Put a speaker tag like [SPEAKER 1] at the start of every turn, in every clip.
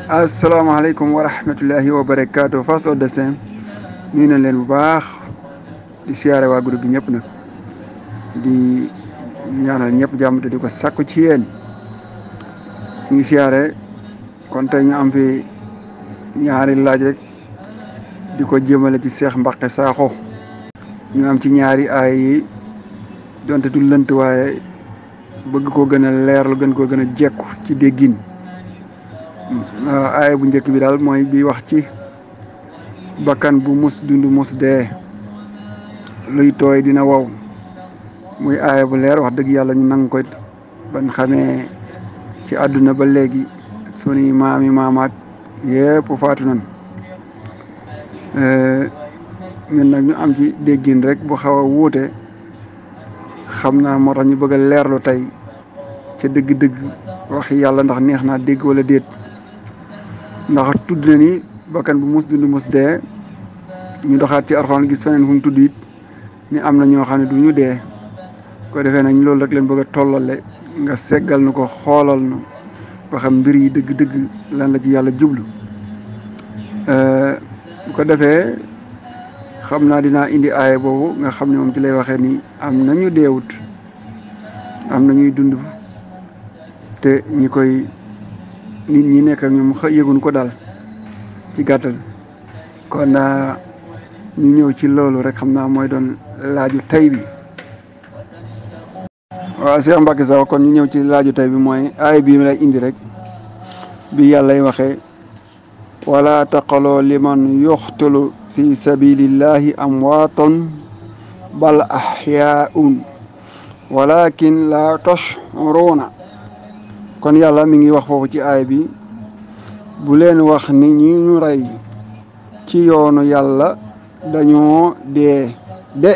[SPEAKER 1] asalaamaaleykum wa rahmatullahi wa barakaatu Face au Destin nuyu na leen bu baax di siyaare waa groupe bi ñëpp nag di ñaanal ñëpp jàmm te di ko sakku ci yéen ñu ngi siyaare kon tey ñu am fi ñaari laaj rek di ko jëmale ci Cheikh Mbacké Sakho ñu am ci ñaari aay yi donte du lënt waaye bëgg koo gën a leerlu gën koo gën a jekku ci déggin aaya bu njëkk bi daal mooy bi wax ci bakkan bu mus dund mus dee luy tooy dina wow muy aaya bu leer wax dëgg yàlla ñu nang koy ban xamee ci àdduna ba léegi sunuy maami maamaat yépp faatu nan ñun nag ñu am ci déggin rek bu xaw a wuute xam naa moo tax ñu bëgg a leerlu tey ca dëgg-dëgg waxi yàlla ndax neex naa dégg wala déet ndax tudd na ni bakkan bu mus dund mus dee ñu doxaat ci Alxuraan gis feneen fu mu tudd it ni am na ñoo xam ne du ñu dee ko defee nag loolu rek leen bëgg a tollale nga seggal nu ko xoolal nu ba xam mbir yi dëgg-dëgg lan la ci yàlla jublu bu ko defee xam naa dinaa indi aaya boobu nga xam ne moom ci lay waxee ni am nañu deewut am na ñuy dund te ñi koy nit ñi nekk ak ñoom yëguñ ko daal ci gàttal kon ñu ñëw ci loolu rek xam naa mooy doon laaju tay bi waaw Cheikh Mbacké Sakho kon ñu ñëw ci laaju tay bi mooy aaya bii lay indi rek bi yàllay waxee wala taqaloo liman yuxtalu fi sabilillahi amwaatun bal ahyaun walakin la tash'uruna kon yàlla mi ngi wax foofu ci aay bi bu leen wax ni ñi ñu rey ci yoonu yàlla dañoo dee de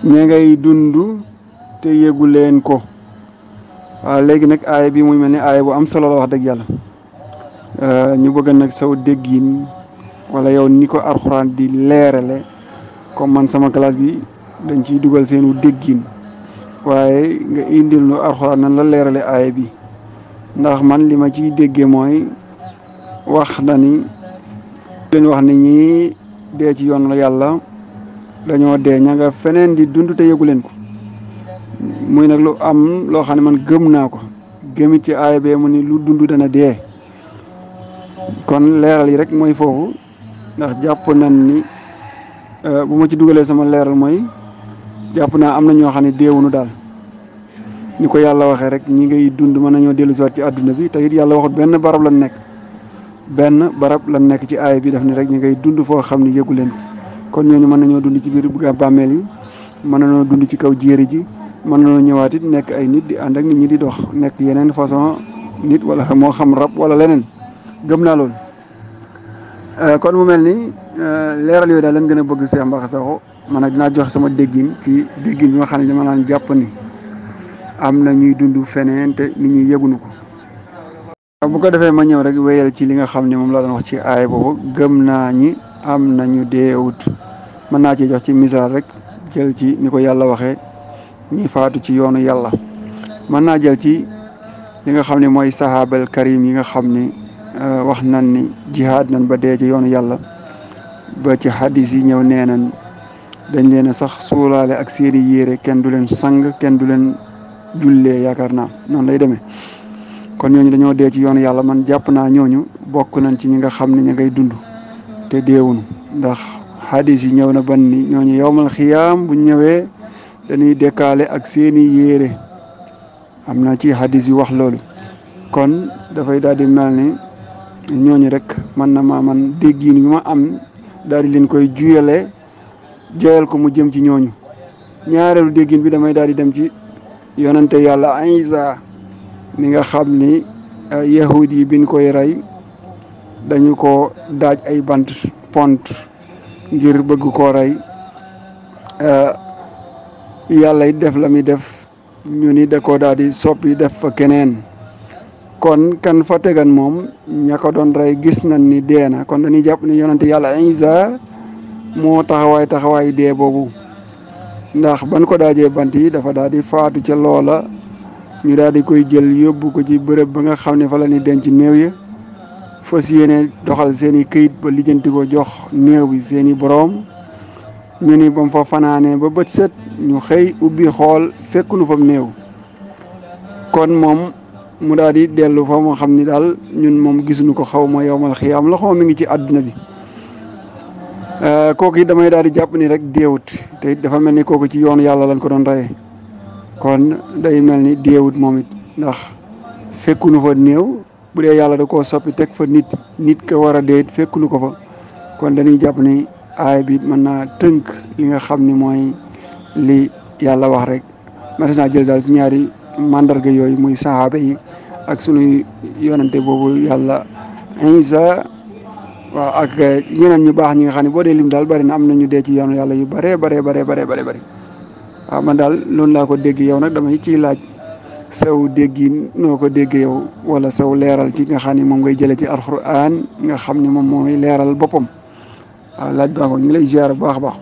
[SPEAKER 1] ña ngay dund te yëgu leen ko waaw léegi nag aay bi muy mel ni aay bu am solo la wax dëgg yàlla ñu bëgg nag saw déggin wala yow ni ko Alxuraan di leerale comme man sama classe gi dañ ciy dugal seenu déggin waaye nga indil nu Alxuraan nan la leerale aaya bi ndax man li ma ciy déggee mooy wax na ni leen wax ni ñi dee ci yoon la yàlla dañoo dee ña nga feneen di dund te yëgu leen ko muy nag lu am loo xam ne man gëm naa ko gëmit ci aaya bee mu ni lu dund dana dee kon leeral yi rek mooy foofu ndax jàpp nañ ni bu ma ci dugalee sama leeral mooy jàpp naa am na ñoo xam ne deewunu daal ni ko yàlla waxee rek ñi ngay dund mën nañoo dellu si waat ci àdduna bi te it yàlla waxut benn barab lan nekk ci aaya bi daf ni rek ñi ngay dund foo xam ne yëgu leen kon ñooñu mën nañoo dund ci biir bàmmeel yi mën nañoo dund ci kaw jéeri ji mën nañoo ñëwaat it nekk ay nit di ànd ak nit ñi di dox nekk yeneen façon nit wala moo xam rab wala leneen gëm naa loolu kon mu mel ni leeral yooyu daal leen gën a bëgg Cheikh Mbacké Sakho man nag dinaa joxe sama déggin ci déggin bi nga xam ne dama naan jàpp ni am na ñuy dund feneen te nit ñi yëgunu ko bu ko defee ma ñëw rek wéyal ci li nga xam ne moom la doon wax ci aay boobu gëm naa ñi am nañu deewut mën naa ci jox ci misaal rek jël ci ni ko yàlla waxee ñi faatu ci yoonu yàlla mën naa jël ci li nga xam ne mooy sahaabal karim yi nga xam ni wax nan ni jihaad nan ba dee ci yoonu yàlla ba ci hadis yi ñëw nee nañ dañ leen a sax suulaale ak seeni yére kenn du leen sang kenn du leen jullee yaakaar naa noonu lay demee kon ñooñu dañoo dee ci yoonu yàlla man jàpp naa ñooñu bokk nañ ci ñi nga xam ne ña ngay dund te deewunu ndax hadis yi ñëw na ban ni ñooñu yowmal xiyaam bu ñëwee dañuy dekkaale ak seeni yére am na ci hadis yu wax loolu kon dafay daal di mel ni ñooñu rek man na maa man déggin yu ma am daal di leen koy juyale joyal ko mu jëm ci ñooñu ñaareelu déggin bi damay daal di dem ci yonante yàlla Isa mi nga xam ni yahud yi biñ koy rey dañu ko daaj ay bant pont ngir bëgg koo rey yàlla it def la muy def ñu ni da koo daal di soppi def fa keneen kon kan fa tegan moom ña ko doon rey gis nañ ni dee na kon dañuy jàpp ni yonante yàlla Isa moo taxawaay dee boobu ndax ban ko daajee bant yi dafa daal di faatu ca loola ñu daal di koy jël yóbbu ko ci bërëb ba nga xam ne fa la ni denc néew ya fas yéene doxal seeni këyit ba lijjanti ko jox néew bi seeni boroom ñu ni ba mu fa fanaanee ba bët set ñu xëy ubbi xool fekk nu fam néew kon moom mu daal di dellu fa moo xam ni daal ñun moom gisuñu ko xaw ma yowmal xiyaam la xaw ma mi ngi ci àdduna bi kooku it damay daal di jàpp ni rek deewut te it dafa mel ni kooku ci yoonu yàlla lañ ko doon reyee kon day mel ni deewut moom it ndax fekkunu fa néew bu dee yàlla da koo soppi teg fa nit ka war a dee it fekkunu ko fa kon dañuy jàpp ni aay bi mën naa tënk li nga xam ni mooy li yàlla wax rek mas naa jël daal si ñaari mandarga yooyu muy saxaaba yi ak sunuy yonante boobu yàlla Isa waaw ak ñeneen ñu baax ñi nga xam ne boo dee lim daal bari na am na ñu dee ci yoonu yàlla yu bare waaw man daal loolu laa ko dégg yow nag damay ciy laaj saw déggi noo ko dégg yow wala saw leeral ci nga xam ne moom ngay jëlee ci alxuraan nga xam ne moom mooy leeral boppam waaw laaj baa ko ñu ngi lay ziar bu baax a baax.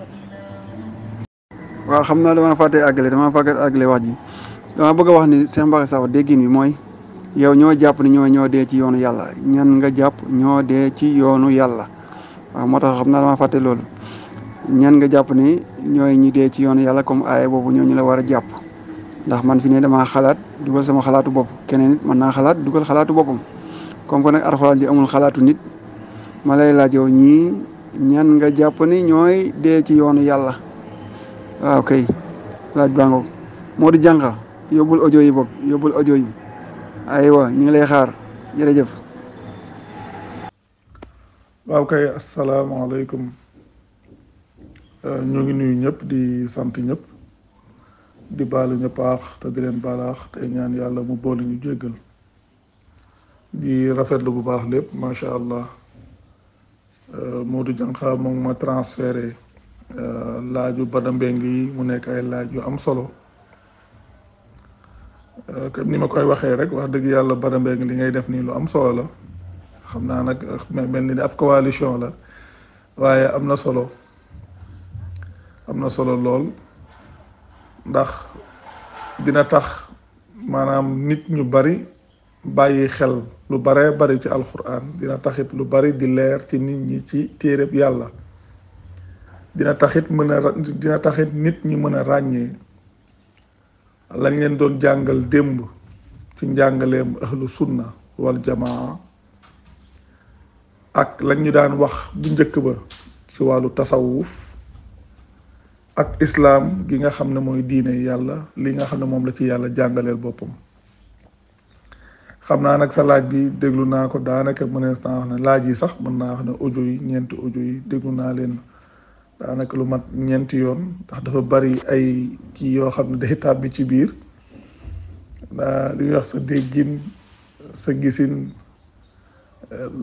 [SPEAKER 1] waaw xam naa damaa fàtte àggale wax ji dama bëgg a wax ni Cheikh Mbacké Sakho déggin bi mooy yow ñoo jàpp ni ñoo dee ci yoonu yàlla ñan nga jàpp ñoo dee ci yoonu yàlla waaw moo tax xam naa dama fàtte loolu ñan nga jàpp ni ñooy ñi dee ci yoonu yàlla comme aaya boobu ñooñu la war a jàpp ndax man fi ne damaa xalaat dugal sama xalaatu bopp keneen nit mën naa xalaat dugal xalaatu boppam comme que nag alxuraan ji amul xalaatu nit ma lay laaj yow ñii ñan nga jàpp ni ñooy dee ci yoonu yàlla waaw kay laaj baa ngoog moo di jànqa yóbbul audio yi bokk yóbbul audio yi aywa ñu ngi lay xaar jërëjëf.
[SPEAKER 2] waaw kay asalaamaaleykum ñu ngi nuyu ñëpp di sant ñëpp di baalu ñëpp aax te di leen baalaax te ñaan yàlla mu boole ñu jéggal di rafetlu bu baax lépp macha allah Modou Diankha moom ma transféré laaju Bada Mbengue yi mu nekk ay laaj yu am solo. comme ni ma koy waxee rek wax dëgg yàlla Bada Mbengue li ngay def nii lu am solo la xam naa nag mel ni ab coalition la waaye am na solo lool ndax dina tax maanaam nit ñu bari bàyyi xel lu baree bari ci alquran dina taxit lu bari di leer ci nit ñi ci téereb yàlla dina taxit nit ñi mën a ràññee lañ leen doon jàngal démb ci njàngaleem ahlu sunna wal jamaa ak lañ ñu daan wax bu njëkk ba ci wàllu tasawuf ak islaam gi nga xam ne mooy diine yàlla li nga xam ne moom la ci yàlla jàngaleel boppam xam naa nag sa laaj bi déglu naa ko daanaka mënees naa wax ne laaj yi sax mën naa wax ne audio yi ñeenti audio yi déglu naa leen daanaka lu mat ñeenti yoon ndax dafa bari ay kii yoo xam ne day tàbbi ci biir li ñuy wax sa déggin sa gisin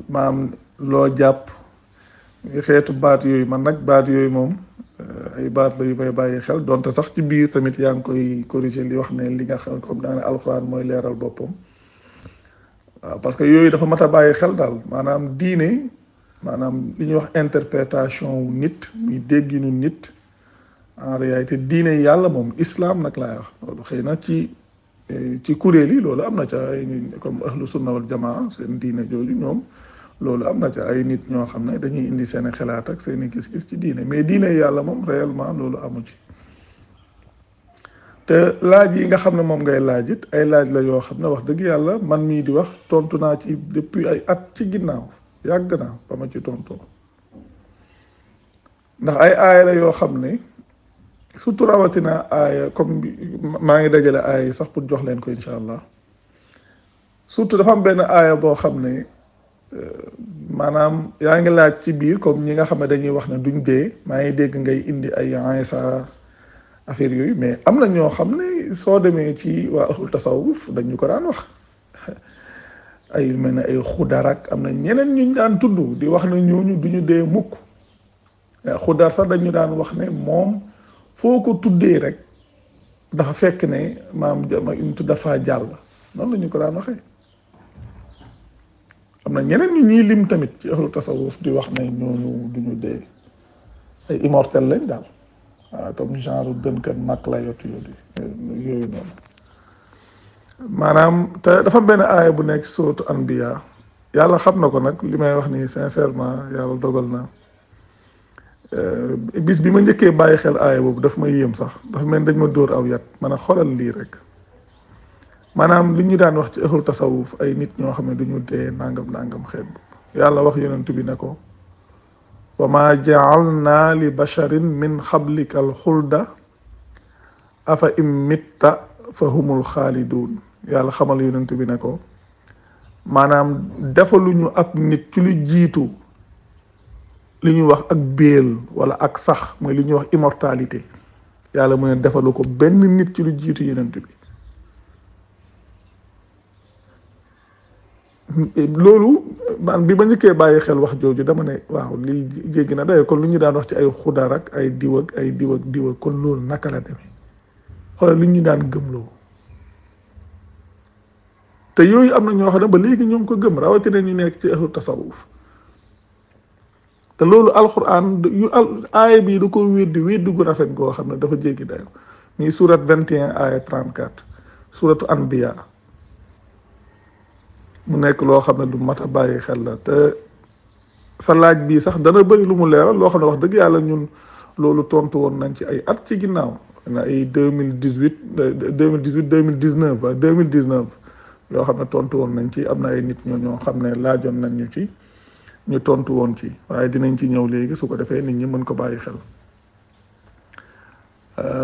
[SPEAKER 2] maam loo jàpp xeetu baat yooyu man nag baat yooyu moom ay baat la yu may bàyyi xel donte sax ci biir tamit yaa ngi koy corriger li wax ne li nga xam comme daa ne alxuraan mooy leeral boppam waaw parce que yooyu dafa mat a bàyyi xel daal maanaam diine maanaam li ñuy wax interprétation wu nit muy dégginu nit en réalité diine yàlla moom islam nag laay wax loolu xëy na ci kuréel yi loolu am na ca ay comme ahlu sunna wal jamaa seen diine jooju ñoom loolu am na ca ay nit ñoo xam ne dañuy indi seen xalaat ak seen gis-gis ci diine mais diine yàlla moom réellement loolu amu ci te laaj yi nga xam ne moom ngay laaj it ay laaj la yoo xam ne wax dëgg yàlla man mii di wax tontu naa ci depuis ay at ci ginnaaw yàgg naa ba ma ci tontoo ndax ay aaya la yoo xam ne surtout rawatina aaya comme maa ngi dajale aaya sax pour jox leen ko incha allah surtout dafa am benn aaya boo xam ne maanaam yaa ngi laaj ci biir comme ñi nga xam ne dañuy wax ne duñ dee maa ngi dégg ngay indi ay Isa affaire yooyu mais am na ñoo xam ne soo demee ci waa ahlu tasawuf dañu ko daan wax ay mel ne ay xudar ak am na ñeneen ñu daan tudd di wax ne ñooñu duñu dee mukk xudar sax dañu daan wax ne moom foo ko tuddee rek dafa fekk ne maam dafa jàll noonu la ñu ko daan waxee am na ñeneen ñu ñuy lim tamit ci ahlu tasawuf di wax ne ñooñu duñu dee ay immortel lañ daal waaw comme genre dënkat mag la yooyu noonu maanaam te dafa benn aaya bu nekk sootu anbiya yàlla xam na ko nag li may wax nii sincèrement yàlla dogal na bis bi ma njëkkee bàyyi xel aaya boobu daf ma yéem sax dafa mel dañ ma dóor aw yat man a xoolal lii rek maanaam li ñu daan wax ci ahlu tasawuf ay nit ñoo xam ne duñu dee nangam nangam xeet yàlla wax yonent bi ne ko wa ma ja'alna li basharin min xablika al xulda afa im mitta fa humul xaalidun yàlla xamal yonent bi ne ko maanaam defaluñu ab nit ci lu jiitu li ñuy wax ak béel wala ak sax mooy li ñuy wax immortalité yàlla mu ne defalu ko benn nit ci lu jiitu yonent bi loolu man bi ma njëkkee bàyyi xel wax jooju dama ne waaw lii jéggi na day kon lu ñu daan wax ci ay xudar ak ay diw ak ay diw ak diw ak kon loolu naka la demee xoolal li ñu daan gëmloo te yooyu am na ñoo xam ne ba léegi ñoo ngi ko gëm rawatina ñu nekk ci ahlu tasawuf te loolu alquran aaya bii da ko weddi gu rafet goo xam ne dafa jéggi dayo muy surat 21 aaya 34 suratu anbiya mu nekk loo xam ne du mat a bàyyi xel la te sa laaj bii sax dana bëri lu mu leeral loo xam ne wax dëgg yàlla ñun loolu tontu woon nañ ci ay at ci ginnaaw na ay 2019 yoo xam ne tontu woon nañ ci am na ay nit ñoo xam ne laajoon nañ ñu ci ñu tontu woon ci waaye dinañ ci ñëw léegi su ko defee nit ñi mën ko bàyyi xel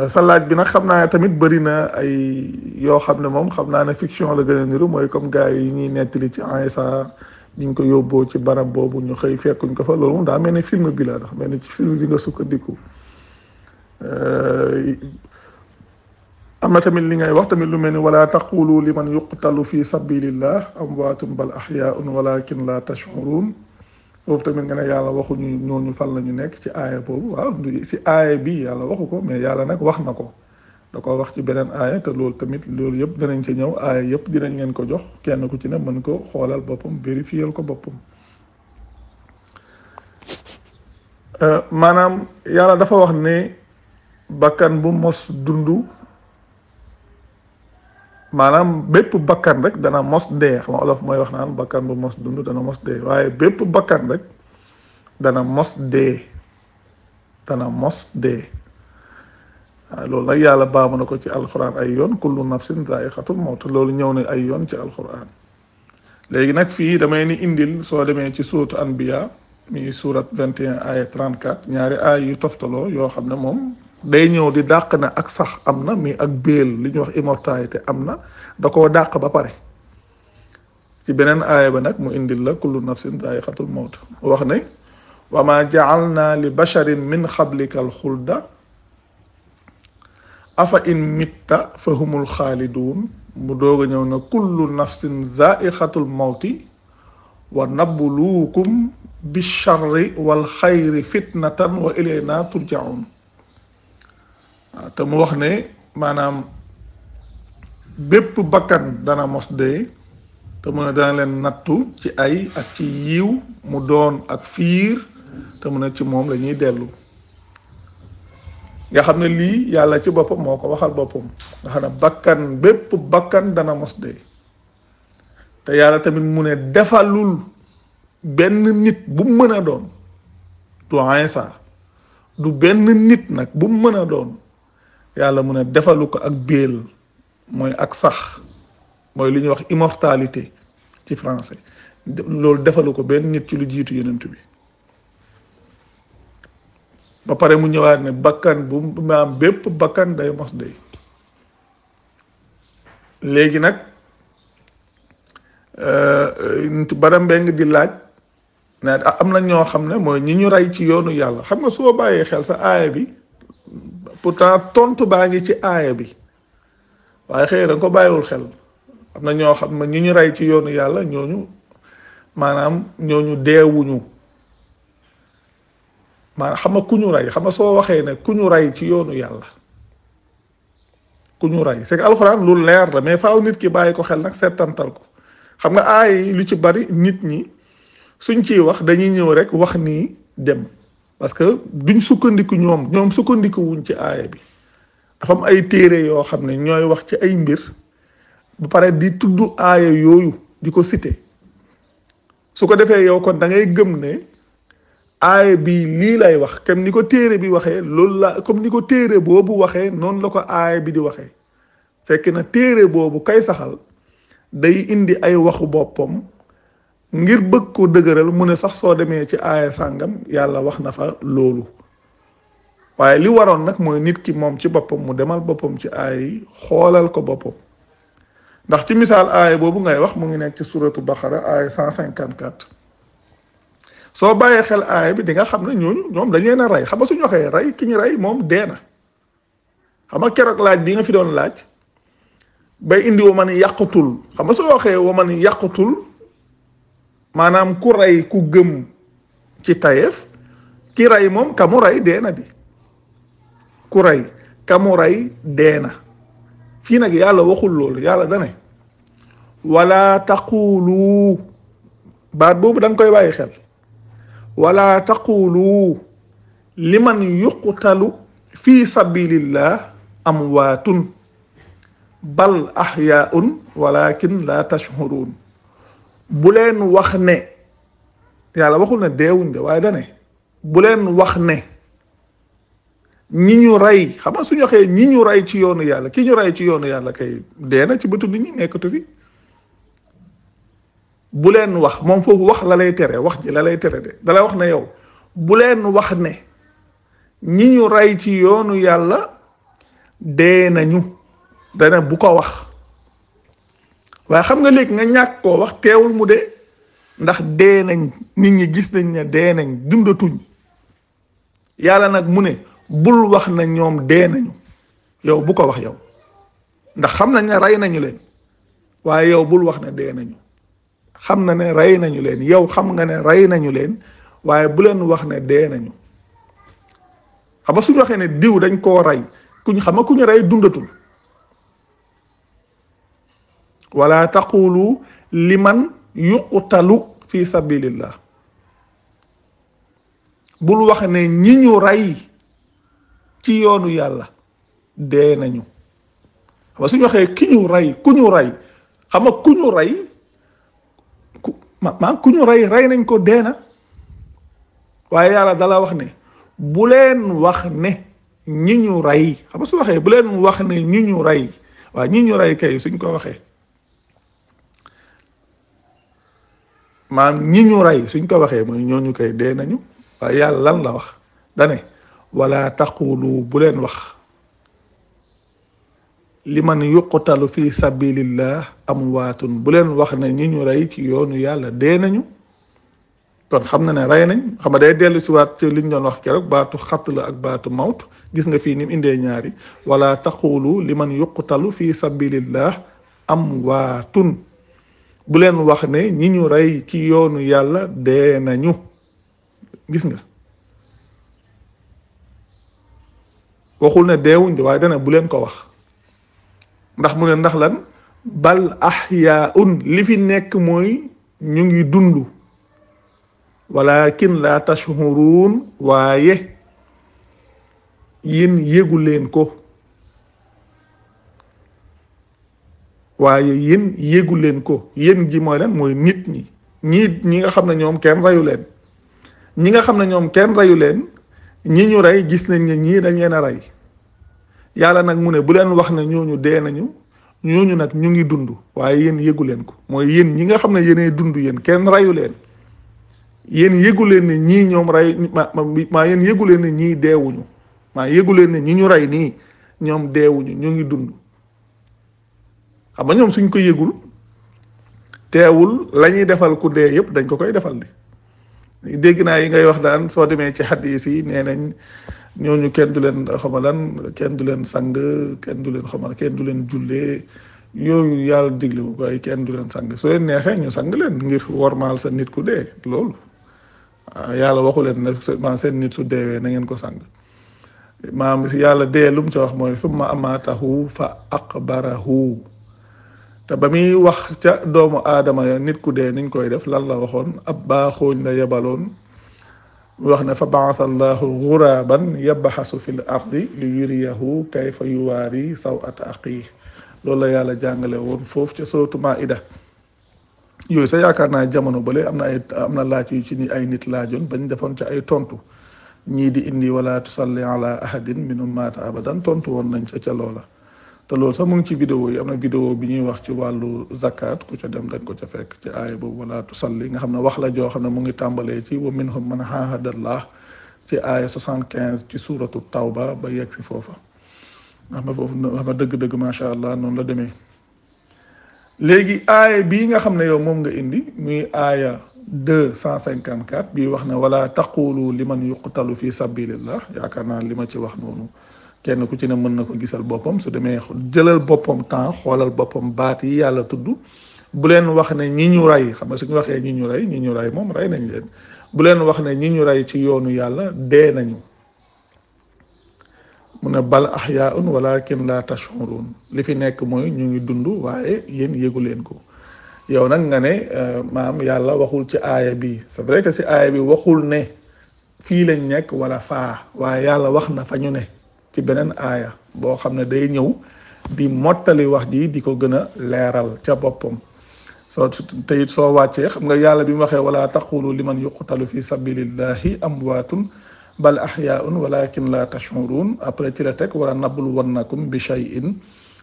[SPEAKER 2] sa laaj bi nag xam naa ne tamit bëri na ay yoo xam ne moom xam naa ne fiction la gën a niru mooy comme gars yi ñuy nettali ci Isa ñu ngi ko yóbboo ci barab boobu ñu xëy fekkuñ ko fa loolu moom daa mel ne film bi la ndax mel ne ci film bi nga sukkandiku am na tamit li ngay wax tamit lu mel ni wala taqulu liman yuqtalu fi sabilillah amwaatun bal ahyaun walakin la tashurun foofu tamit nga ne yàlla waxuñu ñooñu fan la ñu nekk ci aaya boobu waaw si aaya bi yàlla waxu ko mais yàlla nag wax na ko da ko wax ci beneen aaya te loolu tamit loolu yëpp dinañ ci ñëw aaya yëpp dinañ leen ko jox kenn ku ci ne mën ko xoolal boppam vérifier ko boppam maanaam yàlla dafa wax ne bakkan bu mos dund maanaam bépp bakkan rek dana mos dee xam nga olof mooy wax naan bakkan bu mos dund dana mos dee waaye bépp bakkan rek dana mos dee waaw loolu nag yàlla baamu na ko ci alquran ay yoon kullu nafsin zaiqatul mawt loolu ñëw na ay yoon ci alquran léegi nag fii damay ni indil soo demee ci suuratu anbiya mi surat 21 aya 34 ñaari aay yu toftaloo yoo xam ne moom day ñëw di dàq na ak sax am na mi ak béel li ñuy wax immortalité am na da koo dàq ba pare ci beneen aaya ba nag mu indil la kullu nafsin zaiqatul mawt wax ne wa ma ja'alna li basharin min qablika al xulda afa in mitta fa humul xaalidun mu doog a ñëw na kullu nafsin zaiqatul mawti wa nabluukum bi charri wal xayri fitnatan wa ilayna turjaun waaw te mu wax ne maanaam bépp bakkan dana mos dee te mu ne dana leen nattu ci ay ak ci yiw mu doon ak fiir te mu ne ci moom la ñuy dellu nga xam ne lii yàlla ci boppam moo ko waxal boppam nga xam ne bakkan bépp bakkan dana mos dee te yàlla tamit mu ne defalul benn nit bu mu mën a doon du Isa du benn nit nag bu mu mën a doon yàlla mu ne defalu ko ak béel mooy ak sax mooy li ñuy wax immortalité ci français loolu defalu ko benn nit ci lu jiitu yonent bi ba pare mu ñëwaat ne bakkan bu maam bépp bakkan day mos day léegi nag bara mbeng di laaj ne am na ñoo xam ne mooy ñi ñu rey ci yoonu yàlla xam nga soo bàyyee xel sa aaya bi pourtant tontu baa ngi ci aaya bi waaye xëy da nga ko bàyyiwul xel am na ñoo xam ne ñi ñu rey ci yoonu yàlla ñooñu maanaam ñooñu deewuñu maanaam xam nga ku ñu rey xam nga soo waxee ne ku ñu rey ci yoonu yàlla ku ñu rey c'est que alxuraan lu leer la mais faaw nit ki bàyyi ko xel nag seetantal ko xam nga aaya yi lu ci bari nit ñi suñ ciy wax dañuy ñëw rek wax nii dem parce que duñ sukkandiku ñoom sukkandiku wuñ ci aaya bi dafa am ay téere yoo xam ne ñooy wax ci ay mbir ba pare di tudd aaya yooyu di ko cité su ko defee yow kon da ngay gëm ne aaya bi lii lay wax comme ni ko téere bi waxee loolu la comme ni ko téere boobu waxee noonu la ko aaya bi di waxee fekk na téere boobu kay saxal day indi ay waxu boppam ngir bëgg ko dëgëral mu ne sax soo demee ci aaya sàngam yàlla wax na fa loolu waaye li waroon nag mooy nit ki moom ci boppam mu demal boppam ci aaya yi xoolal ko boppam ndax ci misaal aaya boobu ngay wax mu ngi nekk ci suratu Baqara aaya 154 soo bàyyee xel aaya bi di nga xam ne ñoom dañ leen a rey xam nga suñu waxee rey ki ñu rey moom dee na xam nga keroog laaj bi nga fi doon laaj bay indi wa man yàqutul xam nga soo waxee wa man yàqutul maanaam ku rey ku gëm ci tayeef ki rey moom ka mu rey dee na di ku rey ka mu rey dee na fii nag yàlla waxul loolu yàlla dane wala taqulu baat boobu da nga koy bàyyi xel wala taqulu liman yuqtalu fi sabilillah amwaatun bal ahyaun walakin la tashhurun bu leen wax ne yàlla waxul ne deewuñ de waaye dane bu leen wax ne ñi ñu rey xam nga suñu waxee ñi ñu rey ci yoonu yàlla ki ñu rey ci yoonu yàlla kay dee na ci bëtu nit ñi nekkatu fi bu leen wax moom foofu wax la lay tere wax ji la lay tere de dalay wax ne yow bu leen wax ne ñi ñu rey ci yoonu yàlla dee nañu dana bu ko wax waaye xam nga léegi nga ñàkk koo wax teewul mu dee ndax dee nañ nit ñi gis nañ ne dee nañ dundatuñ yàlla nag mu ne bul wax na ñoom dee nañu yow bu ko wax yow ndax xam nañ ne rey nañu leen waaye yow bul wax ne dee nañu xam na ne rey nañu leen yow xam nga ne rey nañu leen waaye bu leen wax ne dee nañu xam nga suñu waxee ne diw dañ koo rey kuñ xam nga ku ñu rey dundatul wala taqulu liman yuqtalu fi sabilillah bul wax ne ñi ñu rey ci yoonu yàlla dee nañu xam nga suñu waxee ki ñu rey ku ñu rey xam nga ku ñu rey ku ñu rey nañ ko dee na waaye yàlla dala wax ne bu leen wax ne ñi ñu rey xam nga su waxee bu leen wax ne ñi ñu rey waaye ñi ñu rey kay suñ ko waxee maanaam ñi ñu rey suñ ko waxee mooy ñooñu kay dee nañu waaye yàlla lan la wax dane wala taqulu bu leen wax liman yuqtalu fi sabilillah amwaatun bu leen wax ne ñi ñu rey ci yoonu yàlla dee nañu kon xam na ne rey nañ xam nga day dellu si waat ci liñ doon wax keroog baatu xatl ak baatu mawt gis nga fii ni mu indee ñaari wala taqulu liman yuqtalu fi sabilillah amwaatun bu leen wax ne ñi ñu rey ci yoonu yàlla dee nañu gis nga waxul ne deewuñ de waaye dana bu leen ko wax ndax mu ne ndax lan bal ahyaun li fi nekk mooy ñu ngi dund walakin la tashhurun waaye yéen yégu leen ko waaye yéen yégu leen ko yéen ji mooy lan mooy nit ñi nga xam ne ñoom kenn reyu leen ñi nga xam ne ñoom kenn reyu leen ñi ñu rey gis nañ ne ñii dañ leen a rey yàlla nag mu ne bu leen wax ne ñooñu dee nañu ñooñu nag ñu ngi dund waaye yéen yégu leen ko mooy yéen ñi nga xam ne yéenee dund yéen kenn reyu leen yéen yégu leen ne ñii ñoom rey maa yéen yégu leen ne ñii deewuñu maa yégu leen ne ñi ñu rey nii ñoom deewuñu ñu ngi dund xam nga ñoom suñ ko yëgul teewul la ñuy defal ku dee yëpp dañ ko koy defal di dégg naa yi ngay wax daan soo demee ci xadis yi nee nañ ñooñu kenn du leen xama lan kenn du leen sang kenn du leen xama kenn du leen jullee yooyu yàlla diglu ko ay kenn du leen sang soo leen neexee ñu sang leen ngir wormaal sa nit ku dee loolu yàlla waxu leen ne seen nit su deewee na ngeen ko sang maam si yàlla dee lu mu ci wax mooy summa amaatahu fa aqbarahu te ba muy wax ca doomu aadama ya nit ku dee niñ koy def lan la waxoon ab baaxooñ la yebaloon wax ne fa baasa allahu guraban yabxasu fi l ardi li yuriyahu kayfa yuwaari sawata aqi loolu la yàlla jàngale woon foofu ca sootu Maida yooyu sax yaakaar naa jamono bële am na laaj yu ci ni ay nit laajoon bañ defoon ci ay tontu ñii di indi wala tusalli ala ahadin minhum maata abadan tontu woon nañ ca loola. te loolu sax mu ngi ci vidéo yi am na vidéo bi ñuy wax ci wàllu zakat ku ca dem dañ ko ca fekk ci aaya boobu wala tusalli nga xam ne wax la joo xam ne mu ngi tàmbalee ci wa minhum man ahadallah ci aaya 75 ci suuratu tawba ba yegg si foofa nga xam ne foofu nga xam ne dëgg-dëgg macha allah noonu la demee. léegi aaya bii nga xam ne yow moom nga indi muy aaya 254 bii wax ne wala taqulu liman yuqtalu fi sabilillah yaakaar naa li ma ci wax noonu kenn ku ci ne mën na ko gisal boppam su demee jëlal boppam temps xoolal boppam baat yi yàlla tudd bu leen wax ne ñi ñu rey xam nga suñu waxee ñi ñu rey moom rey nañ leen bu leen wax ne ñi ñu rey ci yoonu yàlla dee nañu mu ne bal ahyaun walakin la tashurun li fi nekk mooy ñu ngi dund waaye yéen yëgu leen ko yow nag nga ne maam yàlla waxul ci aaya bi c'est vrai que si aaya bi waxul ne fii lañ nekk wala faa waaye yàlla wax na fa ñu ne ci beneen aaya boo xam ne day ñëw di mottali wax ji di ko gën a leeral ca boppam soo te it soo wàccee xam nga yàlla bi mu waxee wala taqulu liman yuqtalu fi sabilillahi amwaatun bal ahyaun walakin la tashurun après ci la teg wala nabluwannakum bi shay'in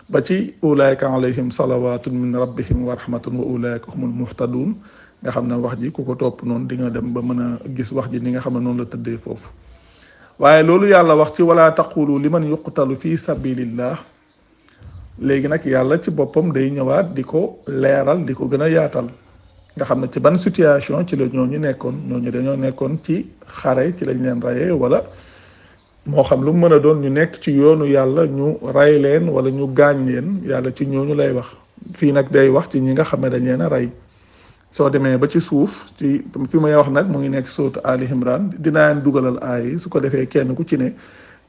[SPEAKER 2] ba ci ulaika alayhim salawatun min rabbihim wa rahmatun wa ulaika humul muhtadun nga xam ne wax ji ku ko topp noonu di nga dem ba mën a gis wax ji ni nga xam ne noonu la tëddee foofu. waaye loolu yàlla wax ci wala taqulu liman yuqtalu fi sabilillah léegi nag yàlla ci boppam day ñëwaat di ko leeral di ko gën a yaatal nga xam ne ci ban situation ci la ñooñu dañoo nekkoon ci xare ci lañ leen rayee wala moo xam lu mu mën a doon ñu nekk ci yoonu yàlla ñu ray leen wala ñu gaañ leen yàlla ci ñooñu lay wax fii nag day wax ci ñi nga xam ne dañ leen a rey soo demee ba ci suuf ci fi may wax nag mu ngi nekk sourate Ali Imran dinaa leen dugalal aaya yi su ko defee kenn ku ci ne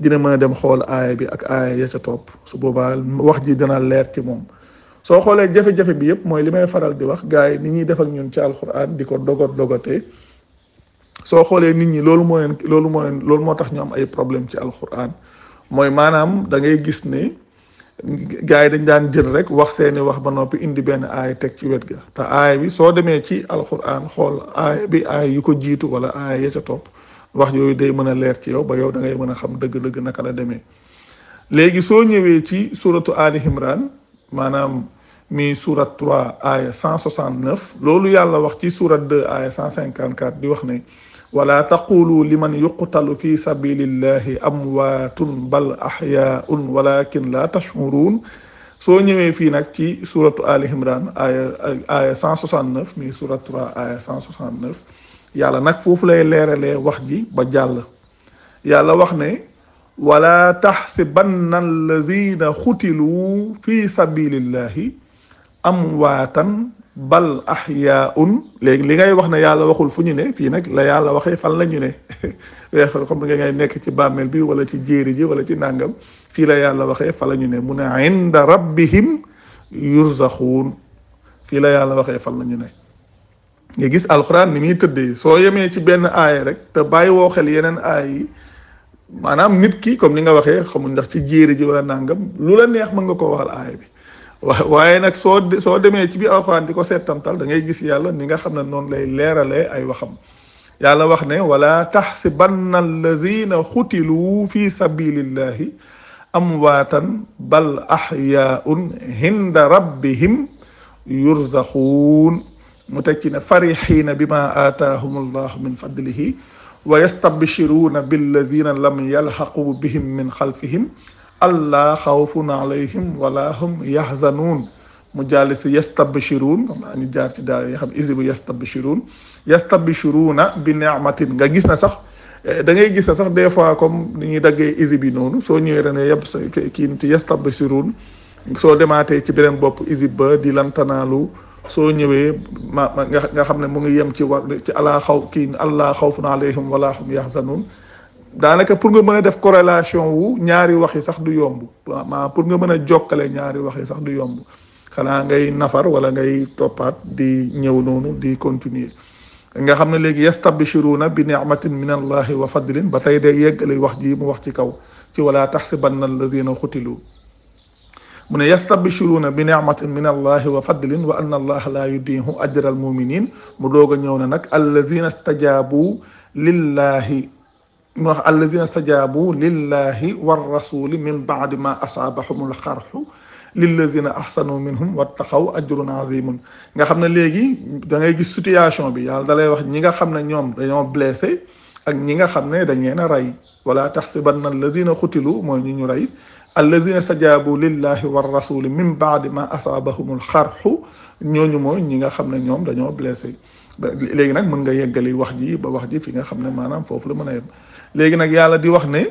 [SPEAKER 2] dina mën a dem xool aaya bi ak aaya ya ca topp su boobaa wax ji dina leer ci moom soo xoolee jafe-jafe bi yëpp mooy li may faral di wax gars yi ni ñuy def ak ñun ci alquran di ko dogatee soo xoolee nit ñi loolu moo tax ñu am ay problème ci alquran mooy maanaam da ngay gis ne gars yi dañ daan jël rek wax seeni wax ba noppi indi benn aaya teg ci wet ga te aaya bi soo demee ci alquran xool aaya bi aaya yu ko jiitu wala aaya ya ca topp wax yooyu day mën a leer ci yow ba yow da ngay mën a xam dëgg-dëgg naka la demee. léegi soo ñëwee ci suratu Ali Imran maanaam mi surat 3 aaya 169 loolu yàlla wax ci surat 2 aaya 154 di wax ne wala taqulu liman yuqtalu fi sabilillahi amwaatun bal ahyaun walakin la tashurun soo ñëwee fii nag ci suratu Ali Imran aaya 169 mi surat 3 aaya 169 yàlla nag foofu lay leeralee wax ji ba jàll yàlla wax ne wala taxsibanna allazina xutilu fi sabilillahi amwaatan bal ahyaun léegi li ngay wax ne yàlla waxul fu ñu ne fii nag la yàlla waxee fan la ñu ne comme nga ngay nekk ci bàmmeel bi wala ci jéeri ji wala ci nàngam fii la yàlla waxee fa la ñu ne mu ne inda rabbihim yurzaxuun fii la yàlla waxee fan la ñu ne nga gis alxuraan ni muy tëddee soo yemee ci benn aaya rek te bàyyi woo xel yeneen aaya yi maanaam nit ki comme ni nga waxee xamul ndax ci jéeri ji wala nàngam lu la neex mën nga ko waxal aaya bi waaye nag soo demee ci biir alxuraan di ko seetantal da ngay gis yàlla ni nga xam ne noonu lay leeralee ay waxam yàlla wax ne wala taxsibanna allazina xutilu fi sabilillahi amwaatan bal ahyaun hinda rabbihim yurzaxuun mu teg ci ne farixiina bima aataahum allahu min fadlihi wa yastabshiruuna billadina lam yalxaqu bihim min xalfihim allaa xawfun alayhim wala hum yaxzanuun mu jàll si yastabshiruun xam naa ñu jaar ci daal yoo xam isibu yastabshiruuna bi nicmatin nga gis na sax da ngay gis na sax des fois comme ni ñuy daggee isib yi noonu soo ñëwee rene yëpp sa kii nti yastabshiruun soo demaatee ci beneen bopp isib ba di lantanaalu soo ñëwee nga xam ne mu ngi yem ci allaa xawfun alayhim wala hum yaxzanuun daanaka pour nga mën a def corrélation wu ñaari wax yi sax du yomb pour nga mën a jokkale ñaari wax yi sax du yomb xanaa ngay nafar wala ngay toppaat di ñëw noonu di continuer nga xam ne léegi yastabshiruuna bi nicmatin min allahi wa fadlin ba tey day yeggale wax ji mu wax ci kaw ci wala taxsibanna alladina xutilu mu ne yastabshiruuna bi ni'matin min allahi wa fadlin wa anna allaha la yudiihu ajra almuminin mu doog a ñëw na nag allazina stajabu lillahi mu wax allazina stajabu lillahi war rasuli min baadi ma asaabahum alxarxu lillazina ahsanu minhum wattaqaw ajrun azimun nga xam ne léegi da ngay gis situation bi yàlla da lay wax ñi nga xam ne ñoom dañoo blessé ak ñi nga xam ne dañ leen a rey wala taxsibanna allazina xutilu mooy ñu rey allazina stajabu lillahi war rasuli min baadi ma asaabahum alxarxu ñooñu mooy ñi nga xam ne ñoom dañoo blessé léegi nag mën nga yeggali wax ji ba wax ji fi nga xam ne maanaam foofu la mën a yem léegi nag yàlla di wax ne